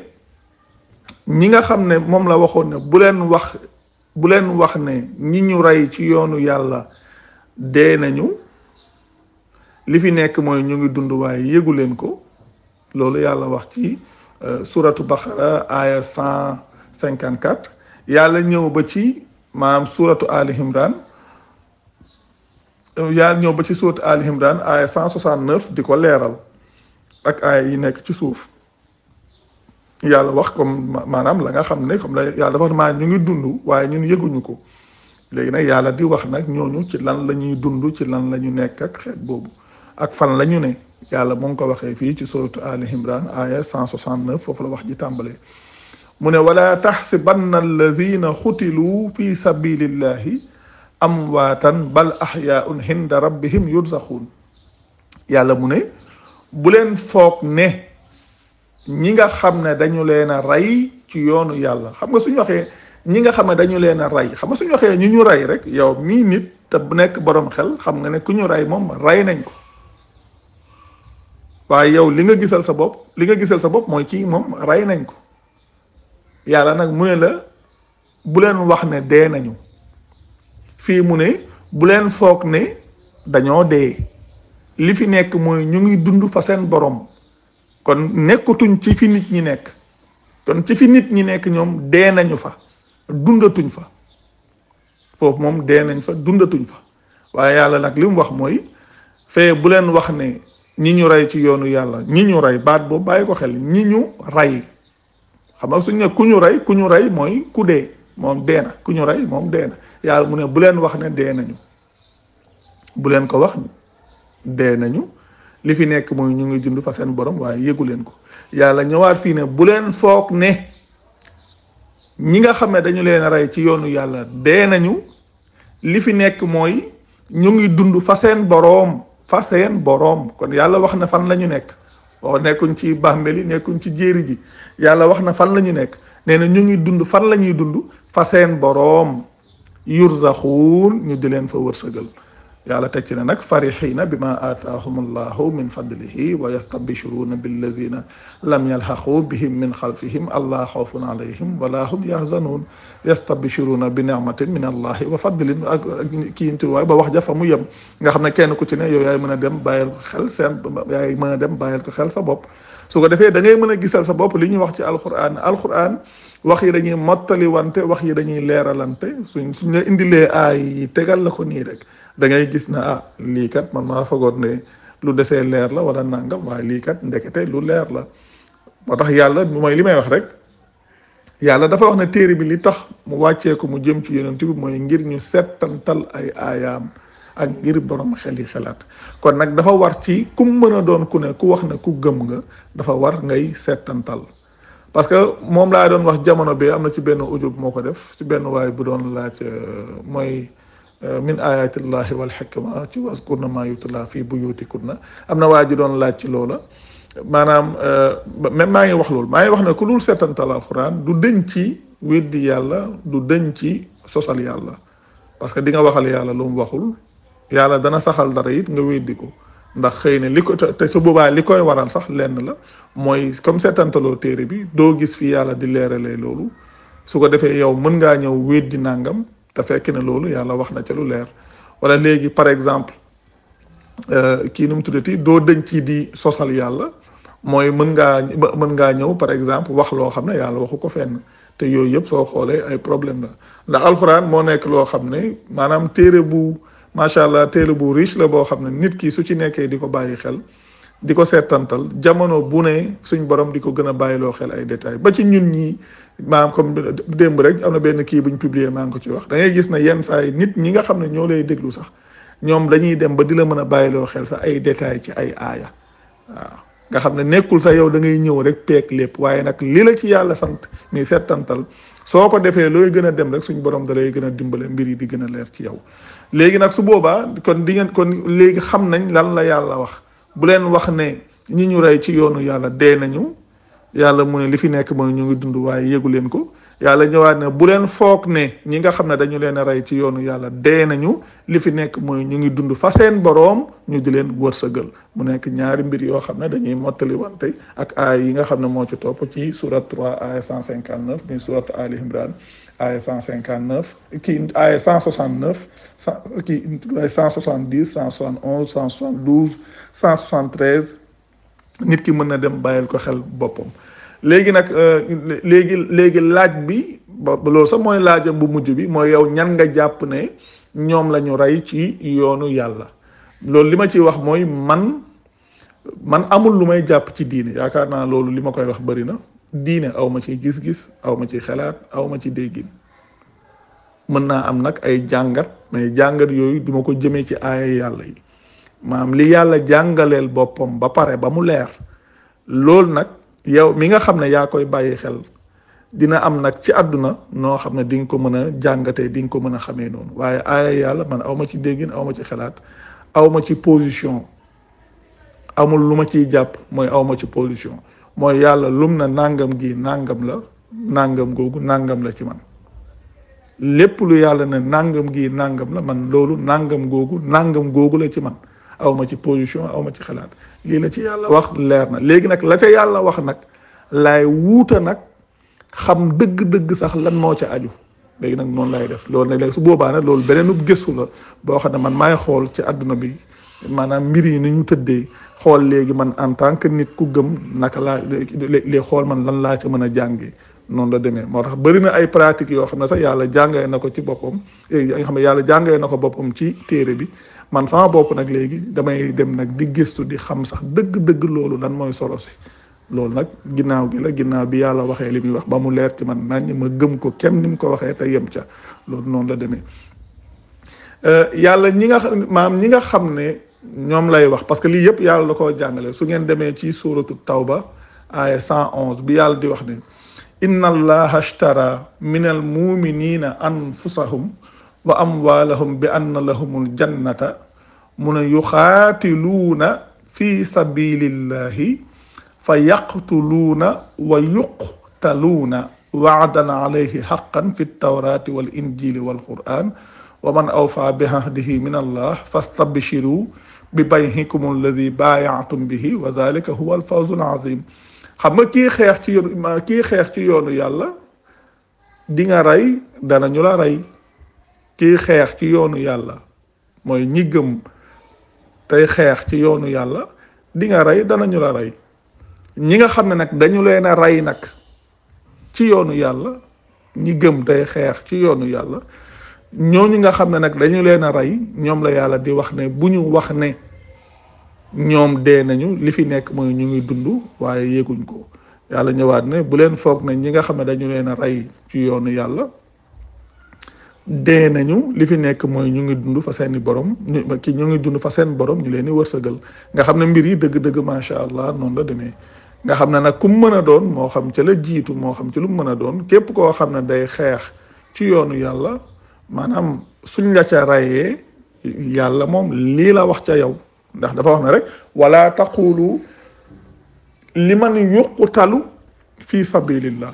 [SPEAKER 2] ñi nga xam ne moom la waxoon ne bu leen wax ne ñi ñu rey ci yoonu yàlla dee nañu li fi nekk mooy ñu ngi dund waaye yëgu leen ko loolu yàlla wax ci suratu Baqara aya 154 yàlla ñëw ba ci maanaam suratu Ali Imran yàlla ñëw ba ci suratu Ali Imran aya 169 di ko leeral ak aya yi nekk ci suuf yàlla wax comme maanaam la nga xam ne comme la yàlla dafa wax maanaam ñu ngi dund waaye ñun yëguñu ko léegi nag yàlla di wax nag ñooñu ci lan la ñuy dund ci lan la ñu nekk ak xeet boobu ak fan la ñu ne yàlla mu ngi ko waxee fii ci suratu Ali Imran aya 169 foofu la wax ji tàmbalee mu ne wala taxsibanna allazina xutilu fi sabilillahi amwaatan bal axyaun hinda rabbihim yurzaxuun yàlla mu ne bu leen foog ne ñi nga xam ne dañu leen a rey ci yoonu yàlla xam nga suñu waxee ñi nga xam ne dañu leen a rey xam nga suñu waxee ñu rey rek yow mii nit te bu nekk borom xel xam nga ne ku ñu rey moom rey nañ ko waaye yow li nga gisal sa bopp mooy kii moom rey nañ ko yàlla nag mu ne la bu leen wax ne dee nañu fii mu ne bu leen foog ne dañoo dee li fi nekk mooy ñu ngi dund fa seen borom kon nekkatuñ ci fi nit ñi nekk kon ci fi nit ñi nekk ñoom dee nañu fa dundatuñ fa foofu moom dee nañ fa dundatuñ fa waaye yàlla nag li mu wax mooy fee bu leen wax ne ñi ñu rey ci yoonu yàlla ñi ñu rey baat boobu bàyyi ko xel ñi ñu rey xam nga suñ ne ku ñu rey mooy ku dee moom dee na ku ñu rey moom dee na yàlla mu ne bu leen wax ne dee nañu bu leen ko wax dee nañu li fi nekk mooy ñu ngi dund fa seen borom waaye yëgu leen ko yàlla ñëwaat fii ne bu leen foog ne ñi nga xam ne dañu leen rey ci yoonu yàlla dee nañu li fi nekk mooy ñu ngi dund fa seen boroom kon yàlla wax na fan la ñu nekk wax nekkuñ ci bàmmeli nekkuñ ci jéeri ji yàlla wax na fan la ñu nekk nee na ñu ngi dund fan la ñuy dund fa seen boroom yurzaxuun ñu di leen fa wërsëgal yàlla teg ci ne nag farixiina bima aataahum allahu min fadlihi wa yastabshiruuna billadina lam yalxaqu bihim min xalfihim allah xawfun alayhim wala hum yaxzanuun yastabshiruuna bi nicmatin min allahi wa fadlin ak kiintuwaay ba wax jafa mu yem nga xam ne kenn ku ci ne yow yaay mën a dem bàyyil ko xel sa bopp su ko defee da ngay mën a gisal sa bopp li ñuy wax ci alquran wax yi dañuy mottali wante wax yi dañuy leeralante suñ la indilee ay tegal la ko nii rek da ngay gis na lii kat man maa fagoon ne lu desee leer la wala nangam waaye lii kat ndekete lu leer la moo tax yàlla mooy li may wax rek yàlla dafa wax ne téere bi li tax mu wàccee ko mu jëm ci yonent bi mooy ngir ñu settantal ay aayaam ak ngir borom xel yi xelaat kon nag dafa war ci ku mën a doon ku ne ku wax ne ku gëm nga dafa war ngay settantal parce que moom laa doon wax jamono bi am na ci benn audio moo ko def ci benn waay bu doon laaj mooy min ayatillahi wal hikma ci waskurna ma yutla fi buyutikunna am na waa ji doon laaj ci loola maanaam même maa ngi wax loolu maa ngi wax ne ku dul seetantal alxuraan du dëñ ci weddi yàlla du dëñ ci sosal yàlla parce que di nga waxal yàlla lu mu waxul yàlla dana saxal dara it nga weddi ko ndax xëy na li ko te su boobaa li koy waral sax lenn la mooy comme seetantaloo téere bi doo gis fi yàlla di leeralee loolu su ko defee yow mën ngaa ñëw weddi nangam te fekk ne loolu yàlla wax na ca lu leer wala léegi par exemple kii nu mu tuddati doo dëñ ci di sosal yàlla mooy mën ngaa ñëw par exemple wax loo xam ne yàlla waxu ko fenn te yooyu yëpp soo xoolee ay problème la ndax alxuraan moo nekk loo xam ne maanaam téere bu macha allah téere bu riche la boo xam ne nit ki su ci nekkee di ko bàyyi xel di ko seetantal jamono bu ne suñ borom di ko gën a bàyyiloo xel ay détails ba ci ñun ñii maanaam comme démb rek am na benn kii buñ publier maa ngi ko ci wax da ngay gis ne yenn saa yi nit ñi nga xam ne ñoo lay déglu sax ñoom dañuy dem ba di la mën a bàyyiloo xel sax ay détails ci ay aaya waaw nga xam ne nekkul sax yow da ngay ñëw rek peek lépp waaye nag li la ci yàlla sant ni seetantal soo ko defee looy gën a dem rek suñ borom da lay gën a dimbale mbir yi di gën a leer ci yow léegi nag su boobaa kon di ngeen kon léegi xam nañ lan la yàlla wax bu leen wax ne ñi ñu rey ci yoonu yàlla dee nañu yàlla mu ne li fi nekk mooy ñu ngi dund waaye yëgu leen ko yàlla ñëwaat ne bu leen foog ne ñi nga xam ne dañu leen a rey ci yoonu yàlla dee nañu li fi nekk mooy ñu ngi dund fa seen boroom ñu di leen wërsëgal mu nekk ñaari mbir yoo xam ne dañuy mottali wante ak aay yi nga xam ne moo ci topp ci surat 3 aaya 159 muy surat Ali Imran aaya 159 kii aaya 169 kii aaya 170 171 172 173 nit ki mën na dem bàyyil ko xel boppam léegi nag léegi laaj bi loolu sax mooy laajam bu mujj bi mooy yow ñan nga jàpp ne ñoom la ñu rey ci yoonu yàlla loolu li ma ciy wax mooy man amul lu may jàpp ci diine yaakaar naa loolu li ma koy wax bari na diine aw ma ci gis-gis aw ma ci xalaat aw ma ci déggin mën naa am nag ay jàngat mais jàngat yooyu duma ko jëmee ci aaya yàlla yi maanaam li yàlla jàngaleel boppam ba pare ba mu leer loolu nag yow mi nga xam ne yaa koy bàyyi xel dina am nag ci àdduna noo xam ne di nga ko mën a jàngatee di nga ko mën a xamee noonu waaye aaya yàlla man aw ma ci déggin aw ma ci xalaat aw ma ci position amul lu ma ciy jàpp mooy aw ma ci position mooy yàlla lum na nàngam gi nàngam la nàngam googu nàngam la ci man lépp lu yàlla ne nàngam gi nàngam la man loolu nàngam googu la ci man aw ma ci position aw ma ci xalaat lii la ci yàlla wax leer na léegi nag la ca yàlla wax nag laay wuuta nag xam dëgg-dëgg sax lan moo ca aju léegi nag noonu lay def loolu nag léegi su boobaa nag loolu beneenub gëstu la boo xam ne man maay xool ci àdduna bi maanaam mbir yi ni ñu tëddee xool léegi man en tant que nit ku gëm naka laa léegi xool man lan laa ca mën a jàngee noonu la demee moo tax bëri na ay pratiques yoo xam ne sax yàlla jàngee na ko ci boppam nga xam ne yàlla jàngee na ko boppam ci téere bi man sama bopp nag léegi damay dem nag di gëstu di xam sax dëgg-dëgg loolu lan mooy solo si loolu nag ginnaaw gi la ginnaaw bi yàlla waxee li muy wax ba mu leer ci man nañ ma gëm ko kenn ni mu ko waxee te yem ca loolu noonu la demee yàlla ñi nga xam ne ñoom lay wax parce que lii yëpp yàlla la koo jàngale su ngeen demee ci suuratu tawba aaya 111 bi yàlla di wax ne inna allaha ashtara min al muminina anfusahum wa amwalahum bi anna lahumul jannata mu ne yuxaatiluuna fi sabilillahi fa yaqtuluuna wa yuqtaluuna waadan alayhi xaqan fi ltawrati wal injili wal quran wa man awfa bi ahdihi min allah fastabshiru bi bayhikum alladi baayaatum bihi wa zalika huwa alfawzu alazim xam nga kii xeex ci yoonu yàlla di nga rey danañu la rey kii xeex ci yoonu yàlla mooy ñi gëm tey xeex ci yoonu yàlla di nga rey danañu la rey ñi nga xam ne nag dañu leen a rey nag ci yoonu yàlla ñi gëm tey xeex ci yoonu yàlla ñooñu nga xam ne nag dañu leen a rey ñoom la yàlla di wax ne bu ñu wax ne ñoom dee nañu li fi nekk mooy ñu ngi dund waaye yéguñ ko yàlla ñëwaat ne bu leen foog ne ñi nga xam ne dañu leen a rey ci yoonu yàlla dee nañu li fi nekk mooy ñu ngi dund fa seeni borom ñu ngi dund fa seen borom ñu leen di wërsëgal nga xam ne mbir yi dëgg-dëgg macha allah noonu la demee nga xam ne nag ku mu mën a doon moo xam ca la jiitu moo xam ci lu mu mën a doon képp koo xam ne day xeex ci yoonu yàlla maanaam suñ la ca rayee yàlla moom lii la wax ca yow ndax dafa wax ne rek wala taqulu liman yuqtalu fi sabilillah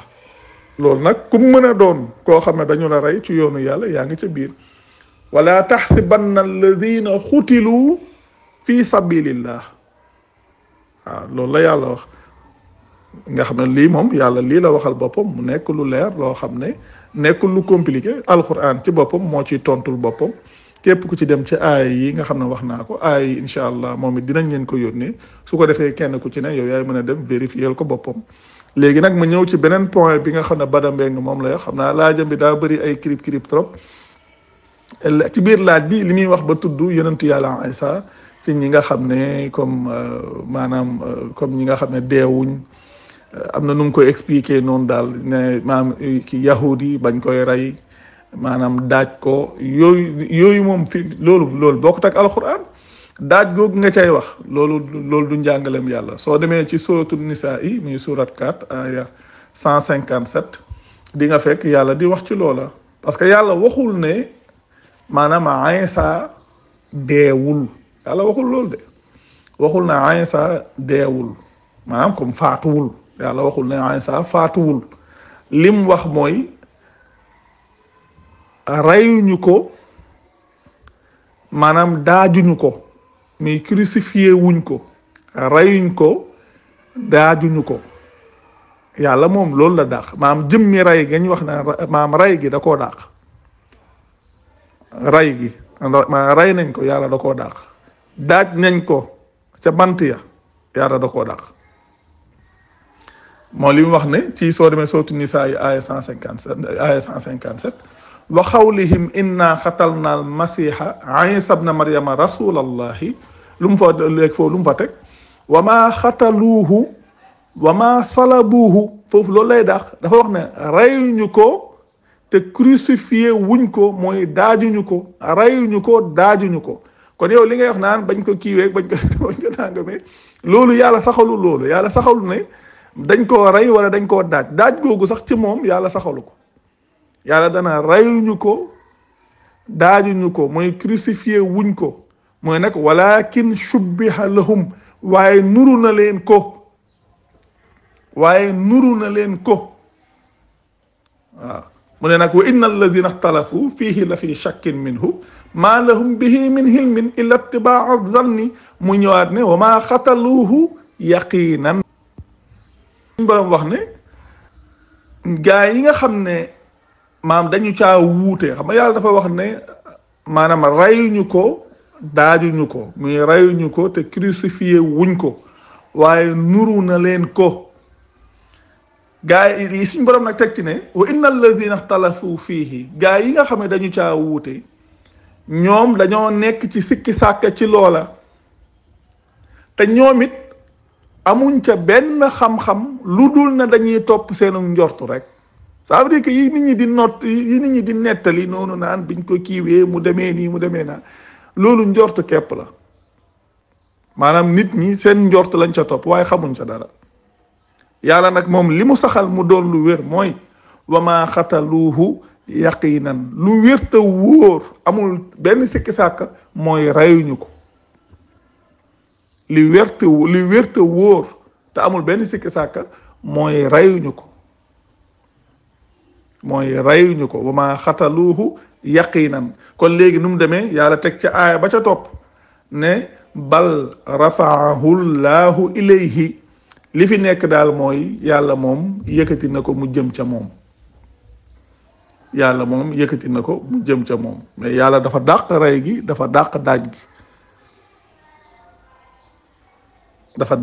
[SPEAKER 2] loolu nag ku mën a doon koo xam ne dañu la rey ci yoonu yàlla yaa ngi ca biir wala taxsibanna alladina xutilu fi sabilillah waaw loolu la yàlla wax nga xam ne lii moom yàlla lii la waxal boppam mu nekk lu leer loo xam ne nekkul lu compliqué alquran ci boppam moo ciy tontul boppam képp ku ci dem ci aay yi nga xam ne wax naa ko aay yi incha allah moom it dinañ leen ko yónnee su ko defee kenn ku ci ne yow yaay mën a dem vérifier ko boppam léegi nag ma ñëw ci beneen point bi nga xam ne Bada Mbengue moom la xam naa laajam bi daa bëri ay kirip trop ci biir laaj bi li muy wax ba tudd yonentu yàlla Isa ci ñi nga xam ne comme maanaam comme ñi nga xam ne deewuñ am na nu mu koy expliquer noonu daal ne maanaam ki yahudi bañ koy rey maanaam daaj ko yooyu moom fi loolu bokkut ak alquran daaj googu nga cay wax loolu du njàngaleem yàlla soo demee ci suratul nisaa yi muy surat 4 aya 157 di nga fekk yàlla di wax ci loola parce que yàlla waxul ne maanaam Iisaa deewul yàlla waxul loolu de waxul ne Iisaa deewul maanaam comme faatuwul yàlla waxul ne Iisaa faatuwul lim wax mooy reyuñu ko maanaam daajuñu ko mais crucifié wuñ ko reyuñ ko daajuñu ko yàlla moom loolu la dàq maam jëmmi rey gi ñu wax ne maam rey gi da koo dàq rey gi rey nañ ko yàlla da koo dàq daaj nañ ko ca bant ya yàlla da koo dàq moo li mu wax ne ci soo demee sootu nisaa yi aya 157 wa xawlihim inna xatalna al masiha isa bna maryama rasulallahi lu mu fa léegi foofu lu mu fa teg wa maa xataluuhu wa maa salabuuhu foofu loolu lay dàq dafa wax ne reyuñu ko te crucifié wuñ ko mooy daajuñu ko reyuñu ko daajuñu ko kon yow li ngay wax naan bañ ko kiiwee bañ ko nangamee loolu yàlla saxalu loolu yàlla saxalu ne dañ koo rey wala dañ koo daaj googu sax ci moom yàlla saxalu ko yàlla dana reyuñu ko daajuñu ko mooy crucifié wuñ ko mooy nag walakin shubbiha lahum waaye nuru na leen ko waaw mu ne nag wa inna alladina ixtalafu fihi la fi shakkin minhu ma lahum bihi min hilmin illa ittibaa zanni mu ñëwaat ne wa ma xataluuhu yaqinan borom wax ne gaa yi nga xam ne maam dañu caa wuute xam nga yàlla dafa wax ne maanaam reyuñu ko daajuñu ko muy reyuñu ko te crucifié wuñ ko waaye nuru na leen ko gaa yi suñ borom nag teg ci ne wa inna allazina ixtalafu fiihi gaa yi nga xam ne dañu caa wuute ñoom dañoo nekk ci sikki sàkka ci loola te ñoom it amuñ ca benn xam-xam lu dul na dañuy topp seenu njortu rek ça veut dire que yi nit ñi di nettali noonu naan biñ ko kiiwee mu demee nii mu demee naa loolu njort képp la maanaam nit ñi seen njort lañ ca topp waaye xamuñ ca dara yàlla nag moom li mu saxal mu doon lu wér mooy wa maa xataluuhu yaqinan lu wér te wóor amul benn sikki sàkk mooy reyuñu ko li wér te wóor te amul benn sikki sàkk mooy reyuñu ko wa maa xataluuhu yaqinan kon léegi nu mu demee yàlla teg ca aaya ba ca topp ne bal rafaahu llaahu ilayhi li fi nekk daal mooy yàlla moom yëkkati na ko mu jëm ca moom mais yàlla dafa dàq rey gi dafa dàq daaj gi dafa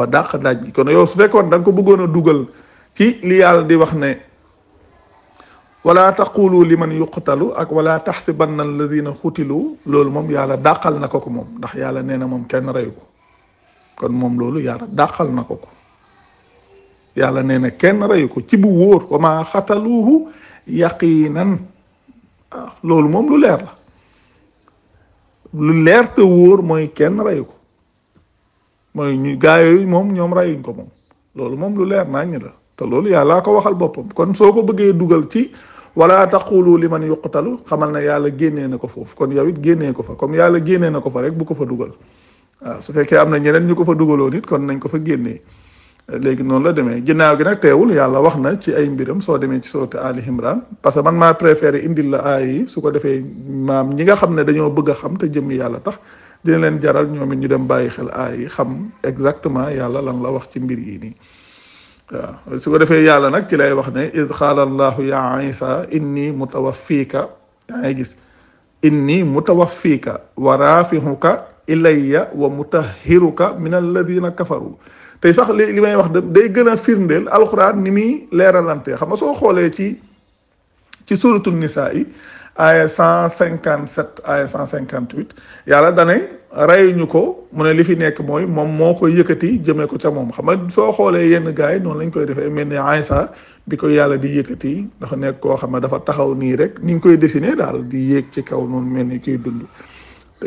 [SPEAKER 2] dàq daaj gi kon yow su fekkoon da nga ko bëggoon a dugal ci li yàlla di wax ne wala taqulu liman yuqtalu ak wala taxsibanna alladina xutilu loolu moom yàlla dàqal na ko moom ndax yàlla nee na moom kenn reyu ko kon moom loolu yàlla dàqal na ko yàlla nee na kenn reyu ko ci bu wóor wa ma xataluuhu yaqinan loolu moom lu leer la lu leer te wóor mooy kenn reyu ko mooy ñu gaa yooyu moom ñoom reyuñ ko moom loolu moom lu leer naññ la te loolu yàllaa ko waxal boppam kon soo ko bëggee dugal ci wala taqulu liman yuqtalu xamal na yàlla génnee na ko foofu kon yow it génnee ko fa comme yàlla génnee na ko fa rek bu ko fa dugal waaw su fekkee am na ñeneen ñu ko fa dugaloon it kon nañ ko fa génnee léegi noonu la demee ginnaaw gi nag teewul yàlla wax na ci ay mbiram soo demee ci sourate Ali Imran parce que man maa préféré indil la aay yi su ko defee maam ñi nga xam ne dañoo bëgg a xam te jëmmi yàlla tax dina leen jaral ñoom it ñu dem bàyyi xel aay yi xam exactement yàlla lan la wax ci mbir yi nii waaw su ko defee yàlla nag ci lay wax ne iz qaala allahu ya isa inni mutawaffiika yaa ngi gis inni mutawaffiika wa raafihuka ilayya wa mutahhiruka min alladina kafaru tey sax li may wax day gën a firndeel alxuraan ni muy leeralante xam nga soo xoolee ci suratul nisaa yi aya 157 aya 158 yàlla dane reyuñu ko mu ne li fi nekk mooy moom moo koy yëkkati jëmee ko ca moom. xam nga soo xoolee yenn gars yi noonu lañ koy defee mel ni Aysa bi ko yàlla di yëkkati dafa nekk koo xam ne dafa taxaw nii rek ni ñu koy dessiné daal di yéeg ci kaw noonu mel ni kiy dund.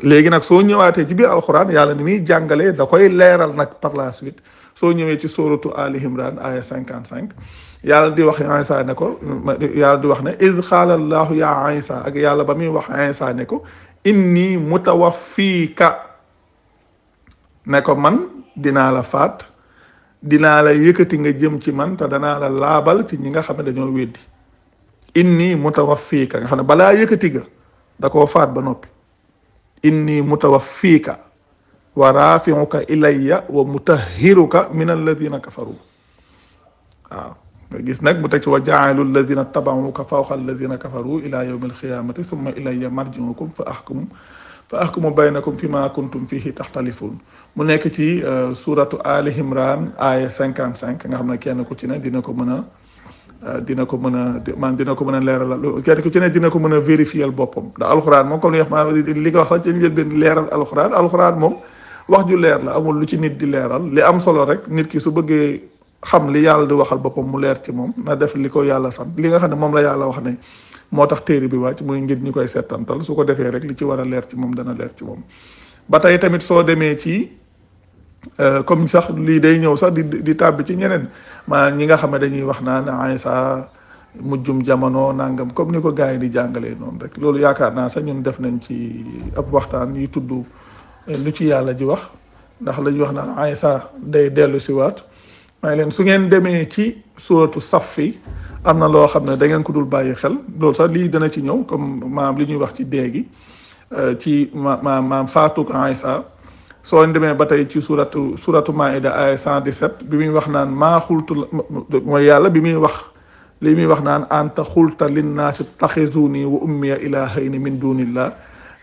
[SPEAKER 2] léegi nag soo ñëwaatee ci biir alxuraan yàlla ni muy jàngalee da koy leeral nag par la suite soo ñëwee ci suratu Ali Imran aya 55 yàlla di wax Aysa ne ko yàlla di wax ne iz qaala allahu ya Aysa ak yàlla ba muy wax Aysa ne ko inni mutawaffiika ne ko man dinaa la faat dinaa la yëkkati nga jëm ci man te danaa la laabal ci ñi nga xam ne dañoo weddi. inni mutawaffiika nga xam ne balaa yëkkati ga da koo faat ba noppi. inni mutawaffiika wa rafi'uka ilayya wa mutahhiruka min alladina kafaru. waaw nga gis nag mu teg ci wa jaa'ilu alladina tabauka fawqa alladina kafaru ila yawmi alqiyamati summa ilayya marji'ukum fa ahkumu baynakum fima kuntum fihi taxtalifun. mu nekk ci suratu Ali Imran aya 55 nga xam ne kenn ku ci ne dina ko mën a dina ko mën a leeral kenn ku ci ne dina ko mën a vérifier boppam ndax alxuraan moom comme li wax li ko wax sax ci njëlbeen leeral alxuraan moom wax ju leer la amul lu ci nit di leeral li am solo rek nit ki su bëggee xam li yàlla di waxal boppam mu leer ci moom na def li ko yàlla sant li nga xam ne moom la yàlla wax ne moo tax téere bi wàcc muy ngir ñu koy settantal su ko defee rek li ci war a leer ci moom dana leer ci moom. ba tey tamit soo demee ci comme sax lii day ñëw sax di tàbbi ci ñeneen ñi nga xam ne dañuy wax naan Aysa mujjum jamono nangam comme ni ko gars yi di jàngalee noonu rek loolu yaakaar naa sax ñun def nañ ci ab waxtaan yi tudd lu ci yàlla ji wax ndax la ñuy wax naan Aysa day dellu si waat may leen su ngeen demee ci suratu Saffi am na loo xam ne da ngeen ko dul bàyyi xel loolu sax lii dana ci ñëw comme maam li ñuy wax ci dee gi ci maam faatuk Aysa soo demee ba tey ci suratu Maïda aya 117 bi muy wax naan maa xultu mooy yàlla bi muy wax li muy wax naan anta xulta linnaasi taxizuni wa ummiya ilahayni min dunillah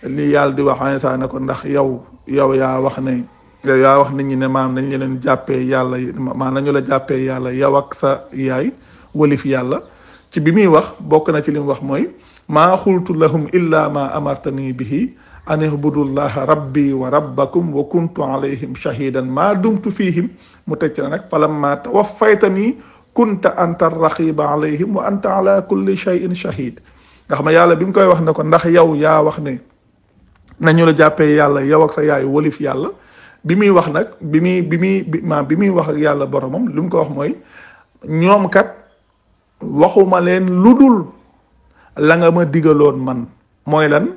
[SPEAKER 2] li yàlla di wax Aysa ne ko ndax yow yaa wax nit ñi ne maam nañ leen jàppee yàlla maam nañu la jàppee yàlla yow ak sa yaay walif yàlla ci bi muy wax bokk na ci li mu wax mooy maa xultu lahum illa ma amartani bihi an ihbudullaha rabbi wa rabbakum wa kuntu alayhim shahidan ma dumtu fihim mu teg ci na nag falamma tawaffaytani kunta anta raqiba alayhim wa anta ala kulli shay'in shahid nga xam ne yàlla bi mu koy wax ne ko ndax yow yaa wax ne nañu la jàppee yàlla yow ak sa yaay walif yàlla bi muy wax nag bi muy wax ak yàlla boromam lu mu ko wax mooy ñoom kat waxuma leen lu dul la nga ma digaloon man mooy lan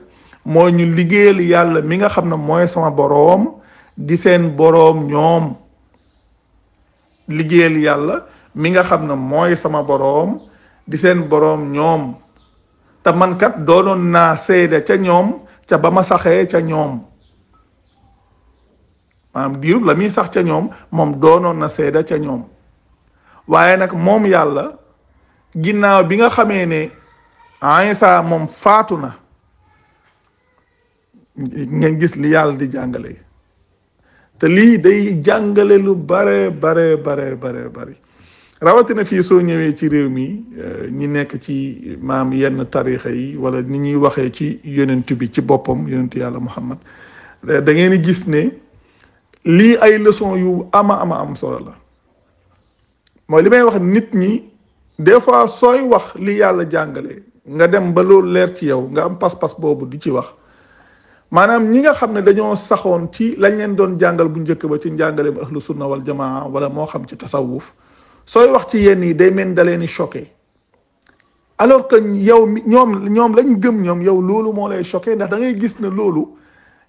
[SPEAKER 2] mooy ñu liggéeyal yàlla mi nga xam ne mooy sama boroom di seen boroom ñoom liggéeyal yàlla mi nga xam ne mooy sama boroom di seen boroom ñoom te man kat doonoon naa seede ca ñoom ca ba ma saxee ca ñoom maanaam diirub la muy sax ca ñoom moom doonoon na seede ca ñoom waaye nag moom yàlla ginnaaw bi nga xamee ne Aysa moom faatu na ngeen gis li yàlla di jàngale te lii day jàngale lu bare bari rawatina fii soo ñëwee ci réew mi ñi nekk ci maam yenn tarixa yi wala ni ñuy waxee ci yonent bi ci boppam yonent yàlla Muhammad da ngeen di gis ne lii ay leçon yu ama am solo la mooy li may wax nit ñi des fois sooy wax li yàlla jàngale nga dem ba loolu leer ci yow nga am pas-pas boobu di ci wax maanaam ñi nga xam ne dañoo saxoon ci lañ leen doon jàngal bu njëkk ba ci njàngaleem ahlu sunna wal jamaa wala moo xam ci tasawuf sooy wax ci yenn yi day mel da leen di choqué alors que yow ñoom lañ gëm ñoom yow loolu moo lay choqué ndax da ngay gis ne loolu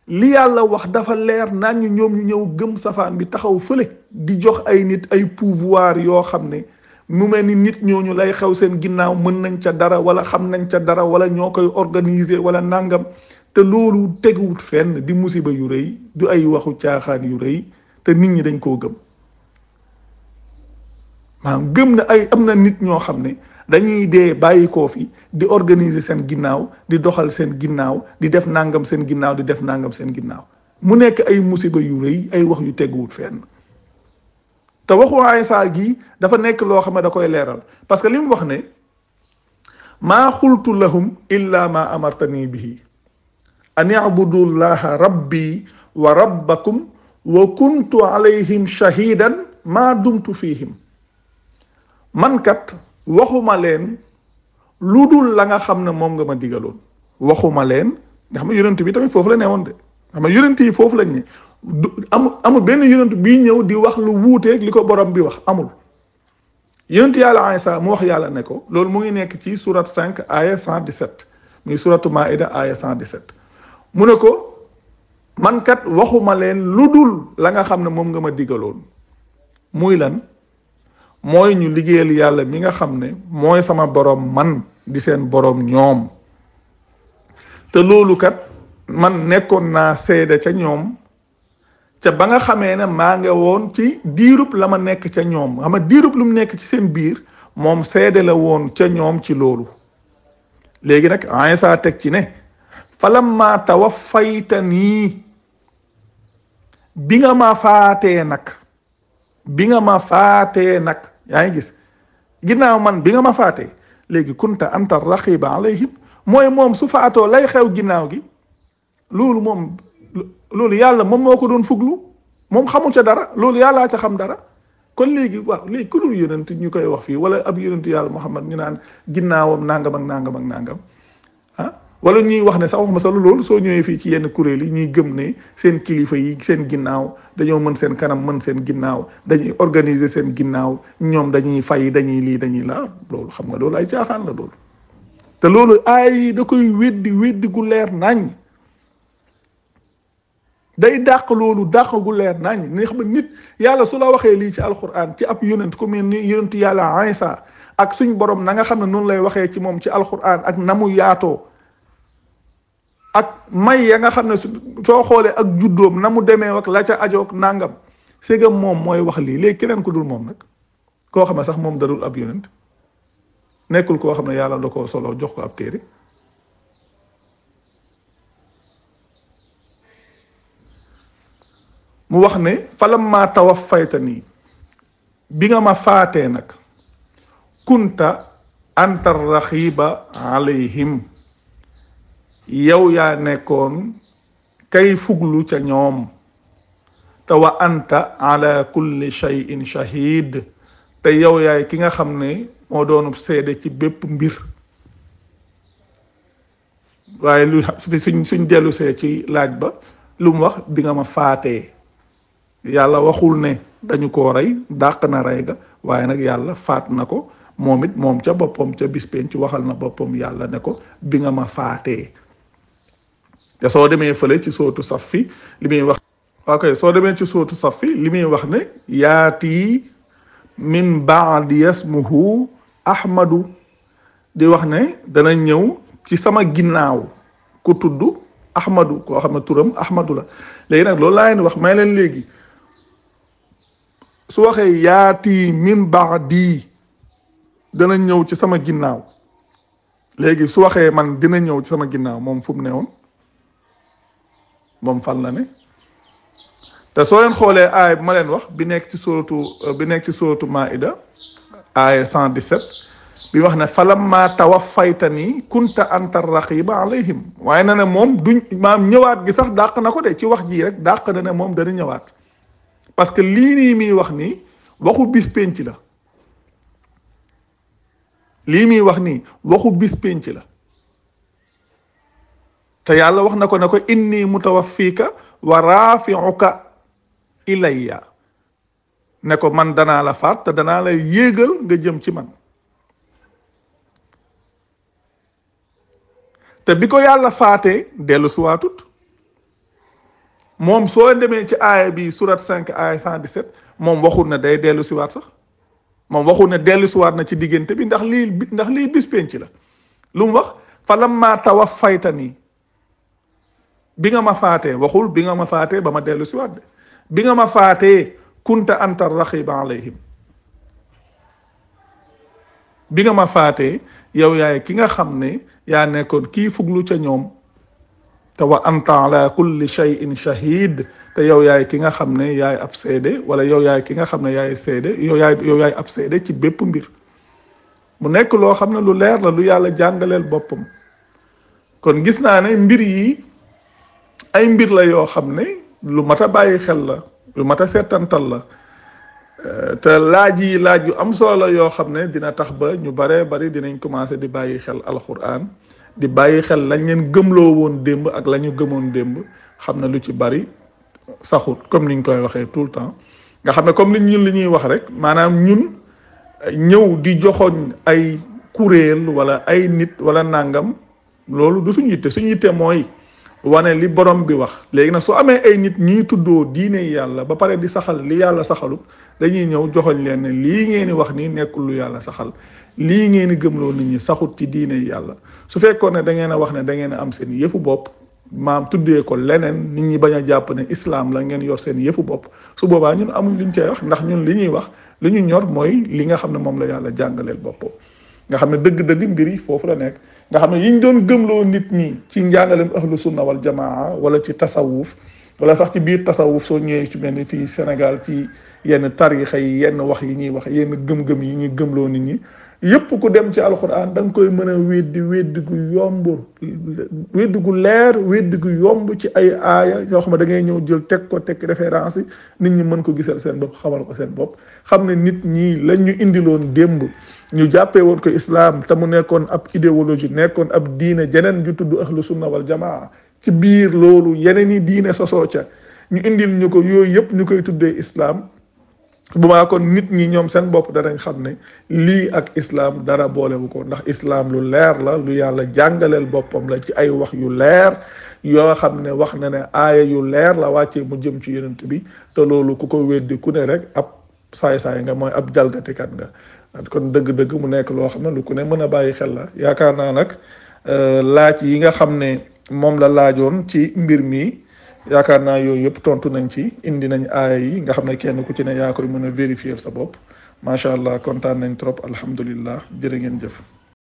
[SPEAKER 2] li yàlla wax dafa leer naan ñoom ñu ñëw gëm safaan bi taxaw fële di jox ay nit ay pouvoir yoo xam ne mu mel ni nit ñooñu lay xew seen ginnaaw mën nañ ca dara wala xam nañ ca dara wala ñoo koy organiser wala nangam te loolu teguwut fenn di musiba yu rëy du ay waxu caaxaan yu rëy te nit ñi dañ koo gëm maanaam gëm na am na nit ñoo xam ne dañuy dee bàyyi koo fi di organiser seen ginnaaw di doxal seen ginnaaw di def nangam seen ginnaaw di def nangam seen ginnaaw mu nekk ay musiba yu rëy ay wax yu teguwut fenn te waxu Aysa gi dafa nekk loo xam ne da koy leeral parce que li mu wax ne maa xultu lahum illa ma amartani bihi an yabudu llaha rabbi wa rabbakum wa kuntu alayhim shahidan ma dumtu fihim. man kat waxuma leen lu dul la nga xam ne moom nga ma digaloon. waxuma leen nga xam ne yonent bi tamit foofu la ne woon de xam nga yonent yi foofu lañ ne amul benn yonent bii ñëw di wax lu wuuteeg li ko borom bi wax amul. yonent yàlla Isa mu wax yàlla ne ko loolu mu ngi nekk ci surat 5 aya 117 muy suratu Maïda aya 117 mu ne ko man kat waxuma leen lu dul la nga xam ne moom nga ma digaloon. muy lan mooy ñu liggéeyal yàlla mi nga xam ne mooy sama borom man di seen borom ñoom. te loolu kat man nekkoon naa seede ca ñoom ca ba nga xamee ne maa nga woon ci diirub la ma nekk ca ñoom xam nga diirub lu mu nekk ci seen biir moom seede la woon ca ñoom ci loolu. léegi nag Isa teg ci ne falamma tawaffaytanii bi nga ma faatee nag yaa ngi gis ginnaaw man bi nga ma faatee léegi kunta anta raqiba alayhim mooy moom su faatoo lay xew ginnaaw gi loolu yàlla moom moo ko doon fuglu moom xamu ca dara loolu yàllaa ca xam dara. kon léegi waaw léegi ku dul yonent ñu koy wax fii wala ab yonent yàlla Muhammad ñu naan ginnaawam nangam ak nangam ak nangam ah wala ñuy wax ne sax wax ma sax loolu soo ñëwee fii ci yenn kuréel yi ñuy gëm ne seen kilifa yi seen ginnaaw dañoo mën seen kanam mën seen ginnaaw dañuy organiser seen ginnaaw ñoom dañuy fay dañuy lii dañuy laa loolu xam nga loolu ay caaxaan la loolu. te loolu ay da koy weddi gu leer nañ day dàq loolu dàq gu leer nañ ne xam nit yàlla su la waxee lii ci alquran ci ab yonent ku mel ni yonent yàlla Isa ak suñ borom na nga xam ne noonu lay waxee ci moom ci alquran ak na mu yaatoo ak may ya nga xam ne soo xoolee ak juddoom na mu demee ak la ca ajoog nangam ségam moom mooy wax lii léegi keneen ku dul moom nag koo xam ne sax moom darul ab yonent nekkul koo xam ne yàlla da koo solo jox ko ab téere. mu wax ne falamma tawaffaytanii bi nga ma faatee nag kunta anta raqiba alayhim yow yaa nekkoon kay fuglu ca ñoom te wa anta ala kulli shay'in shahid te yow yaay ki nga xam ne moo doonub seede ci bépp mbir. waaye lu fi suñ dellu see ci laaj ba lu mu wax bi nga ma faatee yàlla waxul ne dañu koo rey dàq na rey ga waaye nag yàlla faat na ko moom it moom ca boppam ca bis penc waxal na boppam yàlla ne ko bi nga ma faatee. te soo demee fële ci sootu Saffi li muy wax ok soo demee ci sootu Saffi li muy wax ne yaati min baadi yasmuhu ahmadu di wax ne dana ñëw ci sama ginnaaw ku tudd ahmadu koo xam ne turam ahmadu la. léegi nag loolu laa leen wax may leen léegi su waxee yaati min baadi dana ñëw ci sama ginnaaw léegi su waxee man dina ñëw ci sama ginnaaw moom fu mu ne woon moom fan la ne. te soo leen xoolee aaya bi ma leen wax bi nekk ci suratu Maïda aaya 117 bi wax ne falamma tawaffaytanii kunta anta raqiba alayhim waaye na ne moom duñ maam ñëwaat gi sax dàq na ko de ci wax jii rek dàq na ne moom dana ñëwaat parce que lii nii muy wax nii waxu bis penc la. lii muy wax nii waxu bis penc la te yàlla wax na ko ne ko inni mutawaffika wa rafi'uka ilayya ne ko man danaa la faat te danaa la yéegal nga jëm ci man. te bi ko yàlla faatee dellu suwaatut moom soo demee ci aaya bi surat 5 aaya 117 moom waxul ne day dellu siwaat sax moom waxul ne dellu siwaat na ci diggante bi ndax lii bis penc la. lu mu wax falamma tawaffaytanii bi nga ma faatee waxul bi nga ma faatee ba ma dellu siwaat de bi nga ma faatee kunta anta raqiba alayhim bi nga ma faatee yow yaay ki nga xam ne yaa nekkoon kii fuglu ca ñoom te wa anta ala kulli shay'in shahid te yow yaay ki nga xam ne yaay ab seede wala yow yaay ki nga xam ne yaay seede yow yaay ab seede ci bépp mbir. mu nekk loo xam ne lu leer la lu yàlla jàngaleel boppam kon gis naa ne mbir yi ay mbir la yoo xam ne lu mat a bàyyi xel la, lu mat a seetantal la. te laaj yi laaj yu am solo la yoo xam ne dina tax ba ñu baree bari dinañ commencé di bàyyi xel alquran, di bàyyi xel lañ leen gëmloo woon démb ak la ñu gëmoon démb. xam na lu ci bari saxut comme niñ koy waxee tout le temps, nga xam ne comme ñun li ñuy wax rek, maanaam ñun ñëw di joxoñ ay kuréel wala ay nit wala nangam, loolu du suñu yitte. suñu yitte mooy wane li borom bi wax. léegi nag su amee ay nit ñuy tuddoo diine yàlla ba pare di saxal li yàlla saxalut, dañuy ñëw joxoñ leen ne lii ngeen di wax nii nekkul lu yàlla saxal, lii ngeen di gëmloo nit ñi saxut ci diine yàlla. su fekkoon ne da ngeen a wax ne da ngeen a am seen yëfu bopp, maam tuddee ko leneen, nit ñi bañ a jàpp ne islam la, ngeen yor seen yëfu bopp, su boobaa ñun amuñ liñ cey wax, ndax ñun li ñuy wax li ñu ñor mooy li nga xam ne moom la yàlla jàngaleel boppam. nga xam ne dëgg-dëgg mbir yi foofu la nekk. nga xam ne yiñ doon gëmloo nit ñi ci njàngaleem ahlu sunna wal jamaa wala ci tasawuf, wala sax ci biir tasawuf soo ñëwee ci mel ni fii Sénégal ci yenn tarixa yi, yenn wax yi ñuy wax, yenn gëm-gëm yi ñuy gëmloo nit ñi, yépp ku dem ci alquran da nga koy mën a weddi gu yomb, weddi gu leer, weddi gu yomb ci ay aaya yoo xam ne da ngay ñëw jël teg ko teg référence yi, nit ñi mën ko gisal seen bopp, xamal ko seen bopp, xam ne nit ñi lañ ñu indiloon démb ñu jàppee woon ko islam te mu nekkoon ab idéologie, nekkoon ab diine jeneen ju tudd ahlu sunna wal jamaa, ci biir loolu yeneen i diine sosoo ca, ñu indil ñu ko yooyu yëpp ñu koy tuddee islam. bu baax kon nit ñi ñoom seen bopp danañ xam ne lii ak islam dara boolewu ko, ndax islam lu leer la, lu yàlla jàngaleel boppam la ci ay wax yu leer yoo xam ne wax na ne aaya yu leer la wàccee mu jëm ci yonent bi. te loolu ku ko weddi ku ne rek ab saay-saay nga, mooy ab jalgatikat nga. kon dëgg-dëgg mu nekk loo xam ne lu ku ne mën a bàyyi xel la. yaakaar naa nag laaj yi nga xam ne moom la laajoon ci mbir mi, yaakaar naa yooyu yëpp tontu nañ ci, indi nañ aaya yi nga xam ne kenn ku ci ne yaa koy mën a vérifier sa bopp. macha allah kontaan nañ trop, alhamdulillah, jërë ngeen jëf.